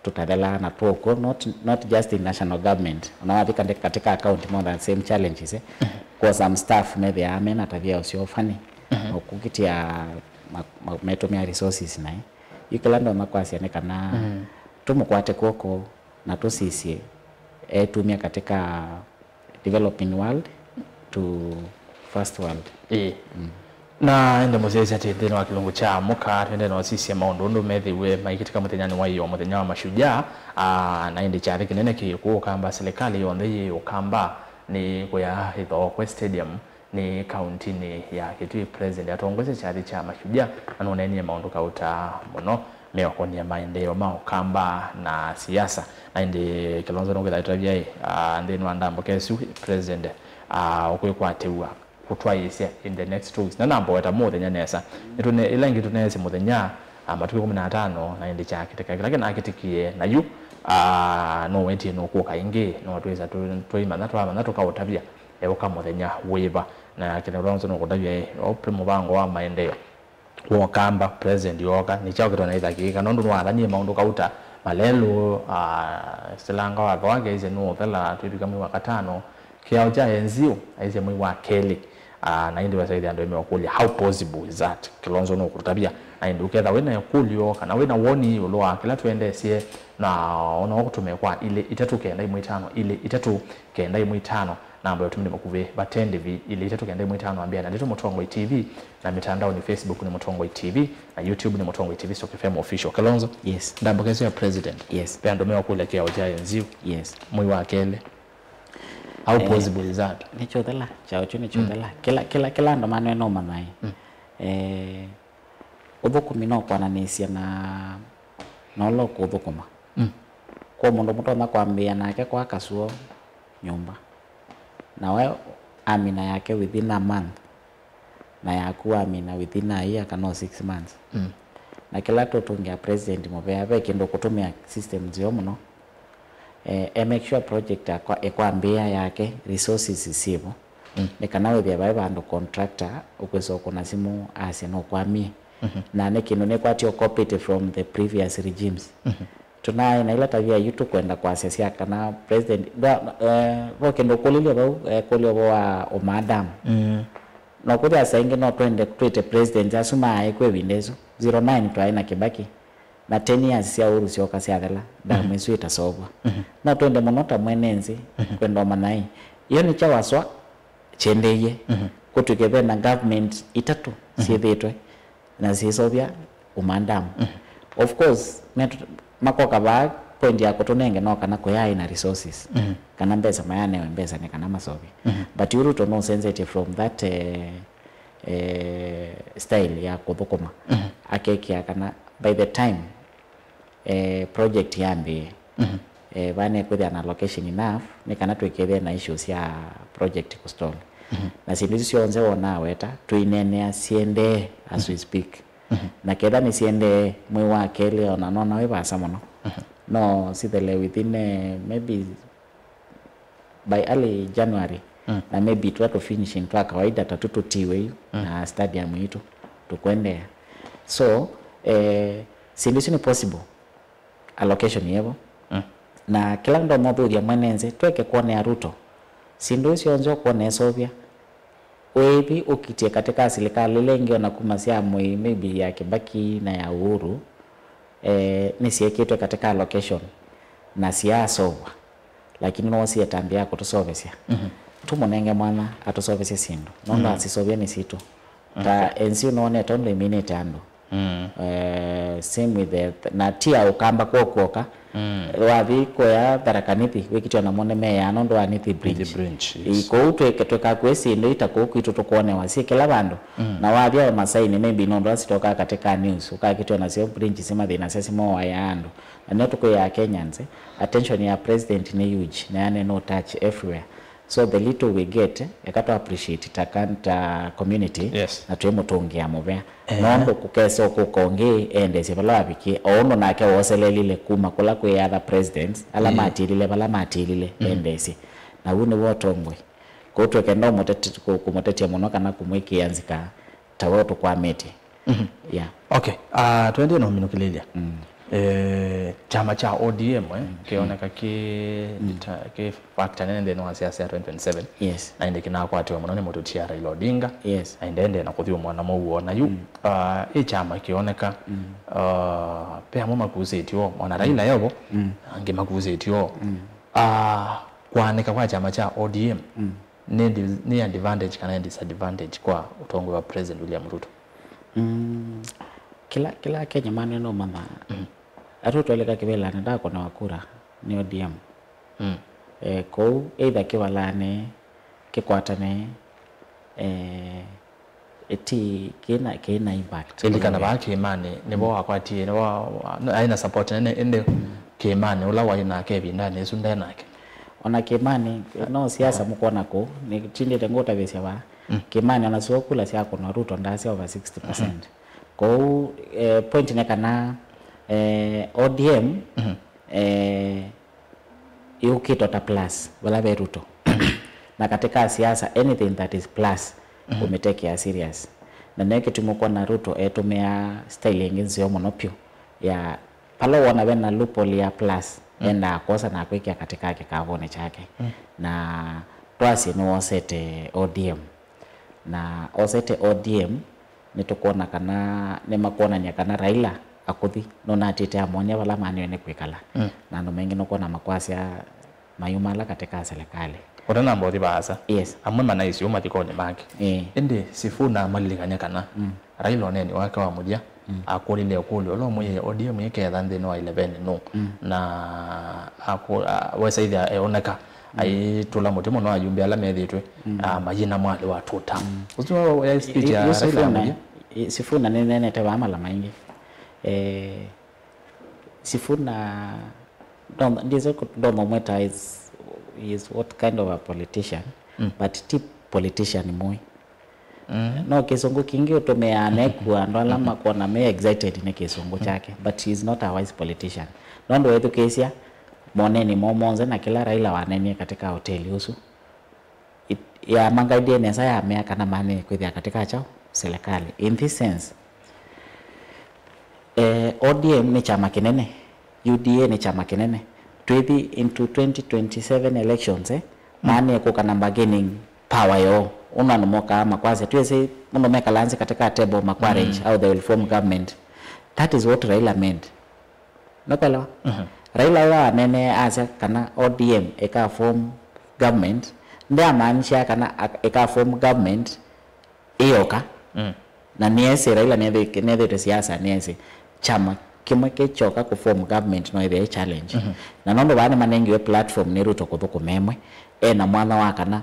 tũtathelaa na tw'okw'o, not, not just in national government. Ona wathi kati-, katika account, more than same challenges, eh. Kwa some staff methĩaa mena tavia ũseo funny, na kũkitĩa ma-, ma-, metũmĩa resources naĩ. Yu kĩla ndonya kwasya nĩ kana tũmũkwate kw'oko na tũsisye etumia katika developing world to first world. Ĩĩ. Na ĩndĩ mũsyaĩĩsya atĩ nthĩnĩ wa kĩlungu kya mũka, twende na ũsisya maũndũ ũndũ methĩiwe maikĩtĩka mũthenyanĩ wa ĩyoo, mũthenya wa Mashujaa. Aa, na ĩndĩ kyathĩ kĩnene kĩ kũũ Ũkamba, silikalĩ yonthe yĩ Ũkamba nĩ kũya ĩthookwe stadium nĩ kauntinĩ ya Kitui. President atongoesye kyathĩ kya Mashujaa na nũneenie maũndũ kauta mũno meũkonia maendeeo ma Ũkamba na siasa. Na ĩndĩ Kilonzo nũkwĩtha ĩtavya ĩ, ah, nthĩnĩ wa ndambũka ĩsu, President, ah, ũkwĩkwatĩw'a kũtwaĩĩsya in the next two weeks. Na namba weta mũthenya nesa. Nĩtũne-, ĩla ĩngĩ tũneesĩ mũthenya, ah, matukũ ĩkũmi na atano, na ĩndĩ kyakĩtĩka kĩla kĩnakĩtĩkie. Na yu, ah, no wetie nũkũka ĩngĩ, no twĩsa tũ-, tũimanya, twamanya tũkaũtavya eũka mũthenya wĩva. Na Kilonzo nũkũtavya ĩ, ope mũvango wa maendeeo wa Ũkamba, President ooka, nĩ kyaũ kĩtonya ĩtha kĩĩka? Nũndũ nĩwathanie maũndũ kauta malelũ, ah, silanga watho wake aisye nũũthela twĩvika mwei wa katano, kĩao kya N G O aisye mwei wa kelĩ. Ah, na ĩndĩ wesa ĩthĩa andũ meũkũlya, "How possible is that?" Kilonzo nũkũtavya. Na ĩndĩ ũketha wĩna ĩkũlyo kana wĩna woni ĩũlũ wa kĩla tũendeesye, na ona ũkũtũmĩe kwa ilĩ itatũ kenda ĩmwe itano, ilĩ itatũ kenda ĩmwe itano, namba ya ũtũmĩli mũkuvĩ vate ndĩvi, ilĩ itatũ kenda ĩmwe itano, ambĩa na Ndeto Mũtongoi T V, na mĩtandaonĩ, Facebook nĩ Mũtongoi T V, na YouTube nĩ Mũtongoi T V Stock F M Official. Kilonzo, yes, ndambũka ĩsu ya president. Yes. Ve andũ meũkũlya kĩao kya Gen Z. Yes. Mwei wa kelĩ. How, eh, possible is that? Nĩkyothela, kyaũ kyu nĩkyothela. Mm. Kĩla, kĩla, kĩla andũ manoe no manaĩ. Mm. Eh, ũthũkũmi no kwananĩsya na, na ũla ũkũthũkũma. Mm. Kwa mũndũ mũtonya kwambĩĩa nake kwa kasuo nyũmba. Na we amina yake within a month. Na yaku wamina within a year kana o six months. Mm. Na kĩla tũtũngĩa president mũvea, ve kĩndũ kũtũmĩa system nzeo mũno. Eh, e make sure project akwa, ekwambĩĩa yake, resources syĩvo. Mm. Nĩ kana wĩthĩe vai vandũ contractor ũkwĩsa ũkũna simũ asya nũkwamie. Mhm. Na nĩ kĩndũ nĩkwatio copied from the previous regimes. Mhm. Tũnaĩ na ila tavia yu tũkwenda kwasya sya kana president, ndwa-, eh, vo kĩndũ ũkũlilye vau, eh, kũlya ũvoo wa ũmaadamu. Mm. No kũthĩa saa ingĩ no twende twĩte president asu maaĩ kwĩ ĩvinda ĩsu. Zero nine twaĩ na Kibaki, na ten years sya Uhuru syoka syathela, damu, mhm, ĩsu ĩtasovwa. Mhm. No twende mũno ta mwene nthĩ, mhm, kwenda ũmanya ĩ, ĩyo nĩ kya waswa kyendeie, mhm, kũtw'ĩke ve na government itatũ, mhm, syĩthĩtwe na syĩseũvya ũmaadamu. Mhm. Of course, metu-, makoka vaa, point ya kũtũnenge no kana kũyaĩ na resources, mhm, kana mbesa mayanewe mbesa nĩ kana maseũvye. Mhm. But yu Ruto nũsenzetie from that, eh, eh, style ya kũthũkũma. Mhm. Akekĩa kana by the time eh, project yambĩĩe. Mhm. Eh, vaa nekwĩthĩa na location enough, nĩ kana twĩkethĩe na issues sya project kũstall. Mhm. Na syĩndũ isu syonthe wonaa weta, tũineenea siendee as we, mhm, speak. Mhm. Na ketha nĩsiendee mwei wa kelĩ, ona nona wĩ vaasa mũno. Mhm. No sithele within, eh, maybe by early January, mm, na maybe twa tũ finishing twa kawaida ta tũtũ tiwe yu, mm, na stadium yitũ tũkwendeea. So, eh, syĩndũ isu nĩ possible, allocation yĩvo. Mm. Na kĩla ndonya ũthũthya mwene nthĩ, tweke kwonea Ruto. Syĩndũ isu syonthe ũkwona eseũvya, wĩthi ũkitie katika silikalĩ ila ingĩ ona kuma sya Moi, maybe ya Kibaki na ya Uhuru, eh, nĩsyekĩtwe katika allocation na syaasovwa, lakini nĩwoosie ĩtambya ya kũtũsovesya. Mhm. Tũmũnenge mwanya atũsovesye syĩndũ, nũndũ, mhm, asisovya nĩ sitũ. Ta, okay, N C U nĩwonete ũndũ ĩminĩte andũ. Mm. Eh, same with the, na ti ya Ũkamba kw'o kw'oka. Mm. Wathi kũya Tharaka Nithi, wĩkĩtwe namo nĩ meyaa nũndũ wa Nithi Bridge. Nithi Bridge, yes. Ĩ, kũu twĩke, twĩkakw'e syĩndũ ita kũu kwitũ tũkwonewa syĩ kĩla vandũ. Mm. Na wathi o Masaini, maybe nũndũ asitokaa katika news, ũkakĩtwe nasyo bridge simathĩnasya simowaĩa andũ. Na nĩo tũkwĩaa Kenyans, eh, attention ya president nĩ huge, na yani no touch everywhere. So the little we get, eka tũ appreciate ta kan-, ta community, yes, na twĩmũtũngĩa mũvea. Eh. Nũndũ kũkesa ũkũka ũngĩ endeesye vala wavikie, o ũndũ nake wooselelile kuma kũla kwĩ other presidents, ala, eh, matilile vala matilile, mm, endeesye. Na ũu nĩw'o ũtongoi. Kwoou twĩkenda ũmũtete-, kũ-, kũmũtetea mũno kana kũmwĩkĩĩa nzika ta we ũtũkwamĩtye. Mhm. Yeah. Okay. Ah, tũendee na ũminũkĩlĩlya. Mm. Eh, kyama kya O D M, eh, mm, kĩoneka kĩ, mm, ta, kĩ factor nene nthĩnĩ wa siasa ya twenty twenty-seven. Yes. Na ĩndĩ kĩnakwatiwe mũno nĩ mũtũtia Raila Odinga. Yes. Na ĩndĩ endee na kũthyũmũa na mũuo. Na yu, mm, ah, ĩ kyama kĩoneka, mm, ah, ve amwe makusĩtye o, ona Raila, mm, evo, mm, angĩ makusĩtye o. Mm. Ah, kũaanĩka kwa kyama kya O D M, mm, nĩ di-, nĩ advantage kana nĩ disadvantage kwa ũtongoi wa President William Ruto? Mm, kĩla, kĩla Akenya manoe no manya, mm, atũtweleka kĩvĩlanĩ ndakũnawa kura nĩ O D M. Mm. Eh, kũu either kĩvalanĩ, kĩkwatane, eh, ti kĩna, kĩna impact. Ĩndĩ kana vaa kĩĩmanĩ, nĩvo, mm, wakwatie, nĩvo wa-, wa-, aĩ na support nene, ĩndĩ, mm, kĩĩmanĩ ũla waĩ nake ĩvindanĩ ĩsu ndenake. Ona kĩĩmanĩ, no siasa mũkwona kũu, nĩtindĩte ngũtavĩsya vaa. Mm. Kĩĩmanĩ ona syo kula syakũnwa Ruto ndasya over sixty percent. Mhm. Kwoou, eh, point nĩ kana, eh, O D M, mhm, eh, yũkĩtwe ta plus vala ve Ruto. Na katika siasa, anything that is plus, mhm, ũmĩtekea serious. Na nĩyo kĩtumi ũkwona Ruto etũmĩa style ĩngĩ nzeo mũno pyũ ya pala wona ve na loophole ya plus, mm, endaa kwosa na kwĩkĩa katika kĩkavũnĩ kyake. Mm. Na twasye nĩwosete O D M. Na osete O D M, nĩtũkwona kana, nĩmakwonany'a kana Raila akũthi, nũnatĩte amwonia vala maanĩwe nĩ kwĩkala. Mm. Na andũ maingĩ nũkwona makwasya mayumala katika serikali. Ũtanamba ũthi vaasa, yes, amwe manaisye ũu mathikonĩ make. Ĩĩ. Ĩndĩ Sifuna amalilikany'a kana, mm, Raila ũneeni wake wa mũthya, mm, akũlilye ũkũlyo ũla ũmwĩie O D M ĩketha nthĩnĩ wa eleven nũ, mm, na akũ-, a-, wesa ĩthĩa eoneka, mm, aitũla mũtĩ mũno ayumbe ala methĩtwe, mm, a, mayina mwalĩ wa two term. Mm. Ũsu wa, ya speech ya Raila ya mũthya. I-, Sifuna nĩnenete vaa mala maingĩ. Eh, Sifuna, ndono, ndize ku-, ndono mweta is, is what kind of a politician, mm, but ti politician mũĩ. Mm. No kĩsũngũ kĩngĩ ũtũmĩaa nekua andũ ala makona me excited nĩ kĩsũngũ kyake, but he is not a wise politician. Nũndũ wethukĩĩsya moneni moo monthe na kĩla Raila wanenie katika hoteli ũsu, it-, yamangaidie nesa yamea kana manĩe kwĩthĩa katika kyaũ serikali. In this sense, eh, O D M nĩ kyama kĩnene, U D A nĩ kyama kĩnene. Twĩthi into twenty twenty-seven elections, eh, manĩe kũka na bargaining power yoo. Ũndũ andũ mokaa makwasya, twĩsĩ mũndũ mekala nthĩ katika table makwa arrange how they will form government. That is what Raila made. Nũkwelewa? Mhm. Raila ũla waneenee asya kana O D M ĩka form government, ndeamaanisha kana ak-, ĩka form government ĩyoka. Mm. Na nĩesĩ Raila nĩethĩ-, nĩethĩĩtwe siasa, nĩesĩ kyama kĩmwe kĩ kyoka kũ form government no ĩthĩe challenge. Mhm. Na nũndũ vaa nĩmanengiwe platform nĩ Ruto kũthũkũma ĩmwe, ena mwanya wa kana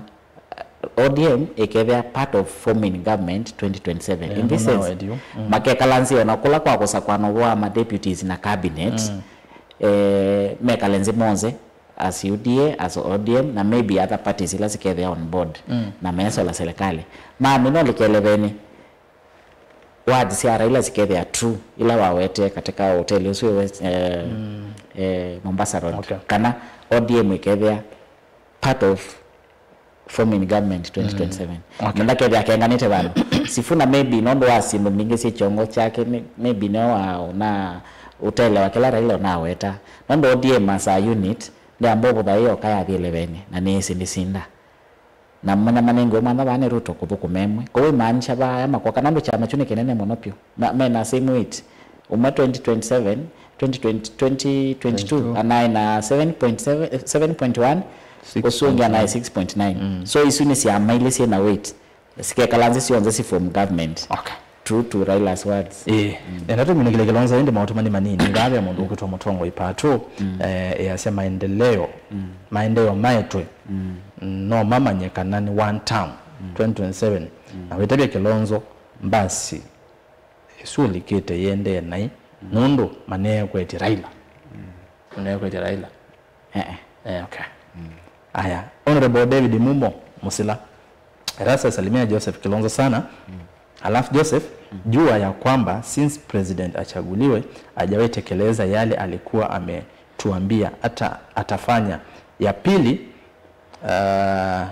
O D M ĩkethĩa part of forming government twenty twenty-seven. Yeah, in this sense, mm, makekala nzĩ ona kũla kwa kũsakwa na ũvoo wa ma deputies na cabinet, mm, eh, mekale nzĩ monthe as U D A, as O D M, na maybe other parties ila sikethĩa on board, mm, na mesola serikali. Mamina ũlike eleveni, words sya Raila sikethĩa true, ila wawetee katika hoteli ũsu West, eh, mm, eh, Mombasa Road. Okay. Kana O D M ĩkethĩa part of forming government twenty twenty-seven. Mm. Okay. Na ndakethĩa akenganĩte vandũ. Sifuna maybe nũndũ wa syĩndũ mbingĩ syĩ kyongo kyake, may-, maybe nĩo wa, na ũtelewa kĩla Raila ũnaweta. Nũndũ O D M as a unit, ndĩamba ũvũtha ĩyoka yathi eleveni, na nĩĩsĩ ndĩsinda. Na manya manengiwe mwanya vaa nĩ Ruto kũthũkũma ĩmwe. Kwoou imaanisha vaa aya makoka, nũndũ kyama kyu nĩ kĩnene mũno vyũ. Ma-, mena same weight. Ũmwe twenty twenty-seven, twenty twenty, twenty twenty-two, twenty-two, anaĩ na seven point seven, seven point one, six point nine. Ũsu ũngĩ anaĩ six point nine. Mm. So isu nĩ syama ilĩ syĩ na weight. Sikekala nzĩ syonthe si form government. Okay. True to Raila's words. Ĩĩ. Mm. Enda tũminũkĩle Kilonzo, ĩndĩ maũtũmani manini. Vaa ve mũndũ ũkwĩtwa Mũtongoi Pato, mm, eh, easya maendeleo, mm, maendeleo maetwe, mm, no mamanye kana nĩ one term, mm, twenty twenty-seven. Mm. Na wĩtavya Kilonzo, mbasi ĩsu ũlikĩte yĩendee naĩ, mm, nũndũ maneekwetye Raila. Mm. Maneekwetye Raila. Eh, eh. Eh, okay. Mm. Aya, Honorable David Mumo Musila, Erastus, salimia Joseph Kilonzo sana. Mm. Alafu Joseph, mm, jua ya kwamba since President achaguliwe, hajawahi tekeleza yale alikuwa ametuambia hata atafanya. Ya pili, ah,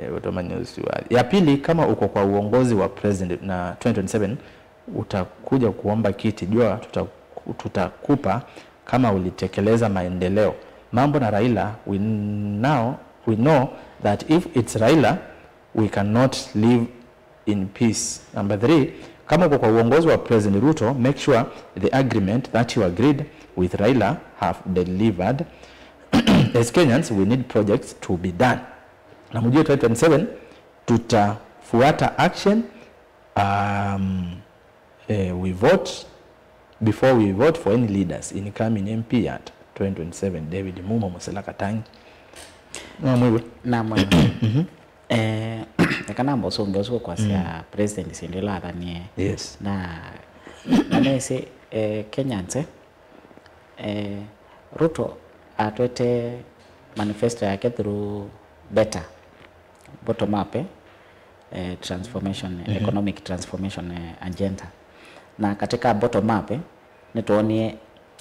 eh, utomani usiwa. Ya pili, kama uko kwa uongozi wa President na twenty twenty-seven, utakuja kuomba kiti, jua tuta-, tutakupa kama ulitekeleza maendeleo. Mambo na Raila, we now, we know that if it's Raila, we cannot live in peace. Number three, kama uko kwa uongozi wa President Ruto, make sure the agreement that you agreed with Raila have delivered. As Kenyans, we need projects to be done. Na mjue twenty twenty-seven, tutafuata action. Um, eh, we vote, before we vote for any leaders, incoming M P at twenty twenty-seven, David Mumo Musila Katangi. No mwĩw'e? Na mwĩw'e. Mhm. Eh, eka namba ũsũngĩo ũsu kwasya, mm, president syĩndũ ila athanie. Yes. Na, na nĩsĩ, eh, Kenyans, eh, Eh, Ruto atwete manifesto yake through better bottom up, eh, eh, transformation, mhm, economic transformation, eh, agenda. Na katika bottom up, eh, nĩtwonie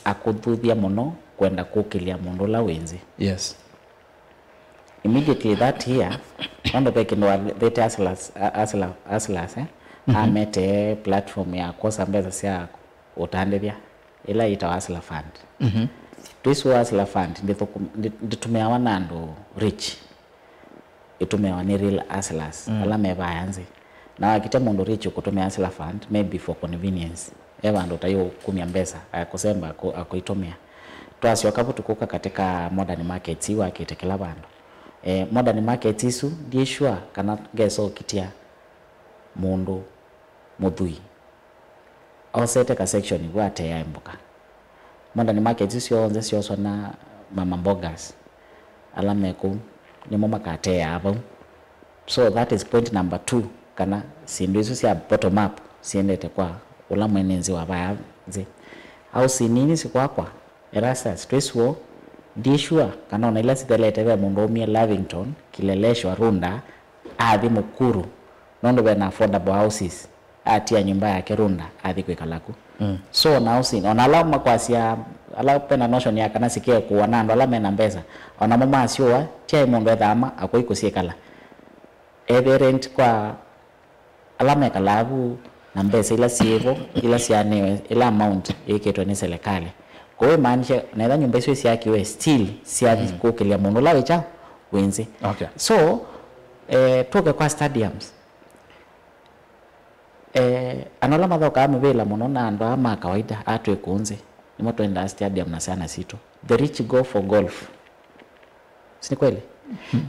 akũthuthya mũno kwenda kũkĩlya mũndũ ũla wĩ nzĩ. Yes. Immediately that year, nũndũ ve kĩndũ wavĩte hustlers, a-, hustler-, hustlers, eh? Mhm. Amete platform ya kwosa mbesa sya ũtandĩthya, ĩla yĩtawa Hustler Fund. Mhm. Twĩsĩ Hustler Fund ndĩthũkũ-, ndĩ-, ndĩtũmĩawa na andũ rich, ĩtũmĩawa nĩ real hustlers, mm, ala me vaya nzĩ. Na wakĩtya mũndũ rich ũkũtũmĩa Hustler Fund, maybe for convenience. E vandũ ũtaiũkumya mbesa, akũsemba akũ-, akũitũmĩa. Twasyoka vu tũkũka katika modern markets iu akĩte kĩla vandũ. Eh, modern markets isu, ndiĩ sure kana ngesa ũkitya mũndũ mũthwii osete ka section vu ateae mboka. Modern markets isu syonthe syoswa na mama mbogas ala me kũu, nĩmo makateaa vau. So that is point number two, kana syĩndũ isu sya bottom up siendete kwa ũla mwene nzĩ wa vaya nzĩ. Au sinini sikwakwa, Erastus, twĩ sure, ndi sure kana ona ila sithelete ve mũndũ aumie Lavington, Kileleshwa, Runda, athi Mukuru, nũndũ ve na affordable houses, atia nyũmba yake Runda, athi kwĩkala ku. Mm. So ona housing, ona ala makwasya, ala pena notion ya kana sikekũwa na andũ ala mena mbesa, onamo masyũa, tiai mũndũ ethama, akũi kũsyĩkala. Ethĩe rent kwa ala mekalaa vu na mbesa ila syĩvo, ila syanewe, ila amount yĩkĩtwe nĩ selekalĩ. Kwoou ĩmaanishe, na ĩla nyũmba isu isyakiwe, still syathi kũkĩlya mũndũ ũla wĩ kyaũ, wĩ nzĩ. Okay. So, eh, tũke kwa stadiums. Eh, andũ ala mathokaa mũvĩla mũno na andũ aa ma kawaida, aa twĩ kũũ nzĩ, nĩmo twendaa stadium na syana sitũ. The rich go for golf. Si ni kweli?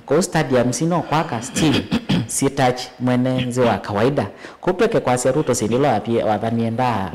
Kwoou stadium sino kwaka still si touch mwene nzĩ wa kawaida. Kwoou tweke kwasya Ruto sindi ila wathie, wathanie nda,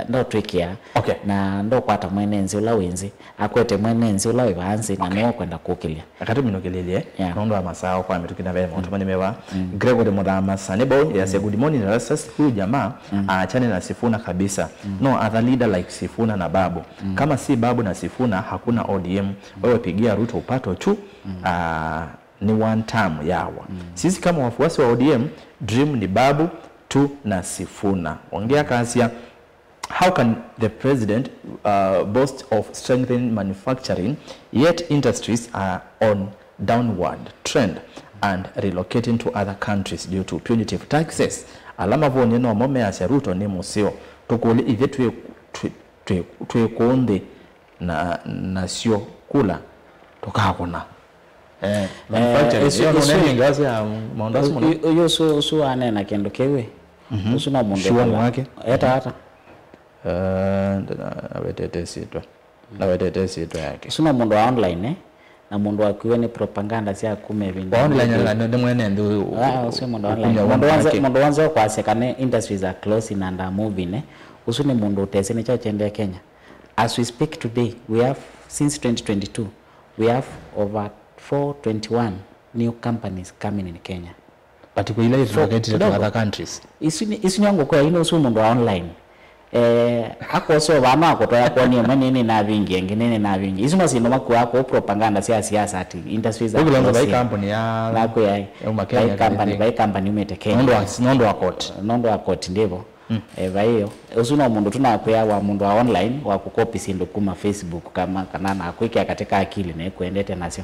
ndotwĩkĩa, okay, na ndokwata mwene nzĩ ũla wĩ nzĩ. Akwete mwene nzĩ ũla wĩ vaa nzĩ, na, okay, nĩwe ũkwenda kũkĩlya. Akati minũkĩlĩlye, yeah, nũndũ wa masaa kwa mĩtũkĩ na ve maũndũ manene meva. Mm. Gregory Muthama Sanibou yasya, mm, "Good morning, Erastus. Huyu jamaa, mm, aachane na Sifuna kabisa. Mm. No other leader like Sifuna na Babu. Mm. Kama si Babu na Sifuna, hakuna O D M. Wewe pigia Ruto upato tu, mm, ah, ni one term yawa. Mm. Sisi kama wafuasi wa O D M, dream ni Babu tu na Sifuna." Ongea kasia, "How can the president, uh, boast of strengthening manufacturing, yet industries are on downward trend and relocating to other countries due to punitive taxes?" Ala mavonie nomo measya Ruto nĩ mũseo. Tũkũlye, ithyĩ twĩ, twĩ, twĩ, twĩ kũũ nthĩ na, nasyo kula tũkakũna. Eh, eh, manufacturing. Ĩsu, ĩyo ĩsu, nũnenĩ ngazi ya maũndũ asu mũno. Ũyũ ũsu, ũsu anena kĩndũ kĩu ĩ. Mhm. Ũsu no mũndũ sure nĩ wake. Eta ata? Eh, ndana-, nawetete syĩtwa. Nawetete syĩtwa yake. Ũsu no mũndũ wa online, eh? Na mũndũ wakuiwe nĩ propaganda sya kuma ĩvinda. Wa online nĩ, nĩ mwene nthĩ ũyũ. Ah, ũsu nĩ mũndũ wa online. Mũndũ wonze, mũndũ wonze ũkwasya kana industries are closing and are moving, eh? Ũsu nĩ mũndũ ũtesĩ nĩkyo kyendee Kenya. As we speak today, we have, since twenty twenty-two, we have over four twenty-one new companies coming in Kenya. But kwa ila isu maketire to other countries. Isu ni, isu ni ngũkũ ya ino ũsu mũndũ wa online. Eh, akose vano akũtoya kwoni ĩmwe nini na vingi, ĩngĩ nini na vingi. Isu no syĩndũ makuaa kũu propaganda sya siasa ati industries are closing. Ũkĩlonza vai company ya, nakwĩa, ya uma Kenya, vai company, vai company umĩte Kenya. Nũndũ wa, nũndũ wa court. Nũndũ wa court, ndĩvo. Mm. Eh, vai ĩyo. Ũsu no mũndũ tu nakwĩa wa mũndũ wa online wa kũkopi syĩndũ kuma Facebook kama, kana nakwĩkĩa katika akili na ĩkwendete nasyo.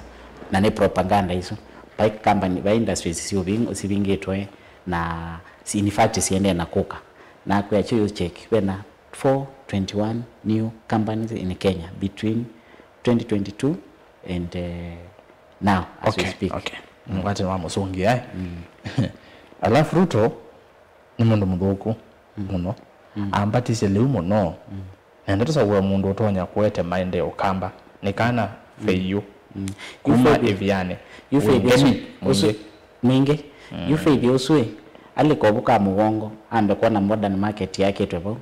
Na nĩ propaganda isu. Vai company, vai industries siũving-, sivingĩtwe na si-, in fact siendee na kũka. Nakwĩa kyu you check, vena four twenty-one new companies in Kenya between twenty twenty-two and, eh, now as we speak. Okay, okay. Mm. Ngwate wa mũsũngĩa, eh? Mm. Alafu Ruto nĩ mũndũ mũthũku mũno. Mm. Ambatisye lĩu mũno. Mm. Nenda tũsakũe mũndũ ũtonya kũete maendeeo Kamba. Nĩ kana Feiyu. Mm. Kuma Ĩvianĩ. Yu Feithi ũsu, ũsu, mwingĩ. Mwingĩ. Mm. Yu Feithi ũsu ĩ, alika ũvu ka mũgongo, ambe kwona modern market yakĩtwe vau.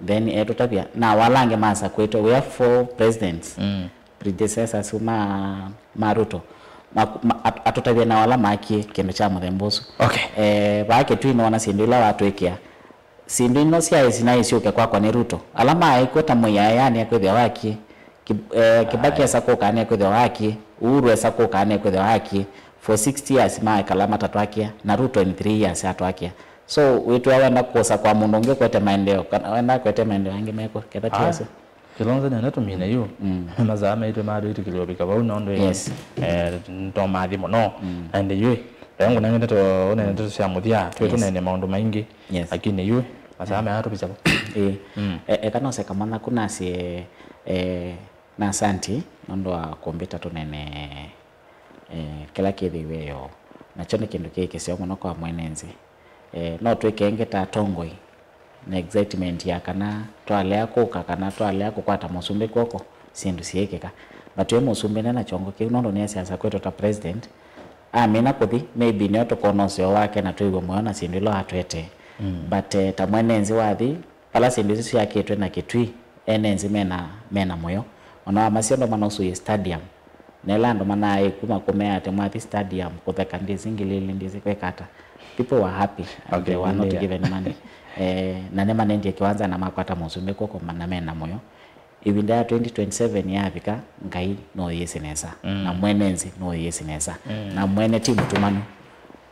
Then etũtavya, na wala angĩ masakwĩtwe, we have four presidents, mm, predecessors ma, ma Ruto. Ma, ma, at-, atũtavya na wala makie kĩndũ kya mũthemba ũsu. Okay. Eh, vaa Kĩtui nĩwona syĩndũ ila watwĩkĩa. Syĩndũ ino syaĩ sinaĩ syũke kwakwa nĩ Ruto. Ala maaĩ kw'o ta Moi aĩ anĩa kwĩthĩwa wakie. Ki-, eh, Kibaki esa kũka anĩa kwĩthĩwa wakie. Uhuru esa kũka anĩa kwĩthĩwa wakie. For sixty years maekala matatwakia. Na Ruto in three years atwakia. So, wĩtwĩa wenda kũsa kwa mũndũ ũngĩ kwete maendeeo, kana wenda kwete maendeeo angĩ mekũ, ketha ti asu. Kilonzo nene tumine yu. Mm. Masaa maitũ ma twĩtĩkĩlya ũvika vau nũndũ, yes, eh, ntomathi mũno. Mm. And yu, eh, ngunenge ndeto, ũnene ndeto sya mũthya, twĩ, yes, tũnene maũndũ maingĩ. Yes. Lakini yu, masaa maya tũvisa vau. Eh. Mm. E-, eka nose kamwana kunasi, eh, na asanti nũndũ wa kũmbĩta tũnene, eh, kĩla kĩthĩiwe yo. Nakyo nĩ kĩndũ kĩ kĩseo mũno kwa mwene nzĩ. Eh, no twĩkenge ta atongoi na excitement ya kana twalea kũka kana twalea kũkwata mũsumbĩ kw'oko, syĩndũ syĩkĩka. But we mũsumbĩ nena kyongo kĩu, nũndũ nĩasya asa kwĩtwa ta president, amina kũthi, maybe nĩo tũkona ũseo wake na twĩw'e mũyo na syĩndũ ila atwetee. But eh, ta mwene nzĩ wathi, vala syĩndũ isu syakĩtwe na Kitui, ene nzĩ mena, mena mũyo. Ona wamasya ũndũ manausũie stadium, na ĩla andũ manaaĩ kuma kũmea atĩ mwathi stadium kũtheka ndĩsĩ ngili ilĩ ndĩsĩ kwĩka ata, people were happy and Okay, they were not nĩndĩa. given money. Eh, na nĩmanendie kĩwanza na makwata mũsumbĩ kw'oko ma- na mena mũyo. Ĩvinda ya twenty twenty-seven yavika, Ngai no yĩsĩ nesa, Mm. na mwene nzĩ no yĩsĩ nesa, Mm. na mwene ti mũtumanu,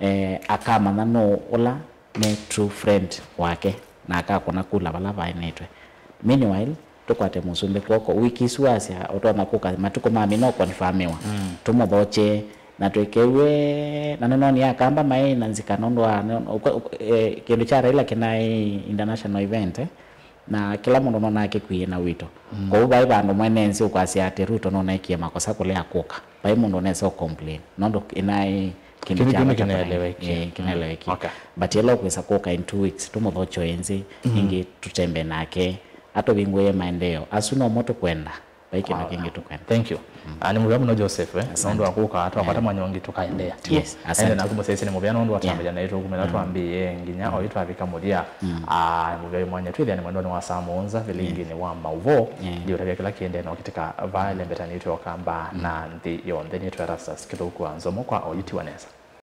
eh, akamanya no ũla me true friend wake, na akakũna kula vala vaenetwe. Meanwhile, tũkwate mũsumbĩ kw'oko wiki isu wasya ũtonya kũka matukũ ma mĩnoo confirmiwa. Mm. Tũmũthokye na twĩkew'e, na nĩnonie akamba maĩ na nzika nũndũ wa eh, kĩndũ kya Raila kĩnaĩ international event, eh, na kĩla mũndũ nonaa kĩkwie na wito. Mm. Kwoou vai vandũ mwene nzĩ ũkwasya atĩ Ruto nũneekie makosa kũlea kũka. Vai mũndũ ũnesa ũcomplain nũndũ ĩnaĩ kĩndũ Kĩndũ kya kĩu vata kĩnaeleweke. Eh, kĩnaeleweke. Mm. Okay. But ĩla ũkwĩsa kũka in two weeks, tũmũthokye ĩngĩ, Mm. ĩngĩ tũtembe nake, atũvingũĩe maendeeo. Asu nomo tũkwenda. Vai kĩndũ Wow. kĩngĩ tũkwenda. Thank you. Ah, nĩ mũvea mũno Joseph, eh, Asante. nũndũ wa kũka, twakwata Yeah. mwanya ũngĩ tũkaendeea. Yes, asante. Ende naku mũsyaĩĩsya nĩ mũvea nũndũ wa Yeah. twambĩĩa naĩ tũkumĩla Mm. twambĩĩe nginya Mm. oyu twavika mũthya. Mm. Ah, nĩ mũvea wĩ mwanya twĩthĩa nĩ mwendonĩ wa saa mũonza vilinginĩ Yeah. wa maũvoo. Yeah. Ndiũtavya kĩla kĩendee na ũkĩtĩka vaa ĩlembetanĩtwe ũkamba Mm. na nthĩ yonthe nĩtwe Erastus Kĩthũku wa Nzomo kwa oyu tiwa nesa.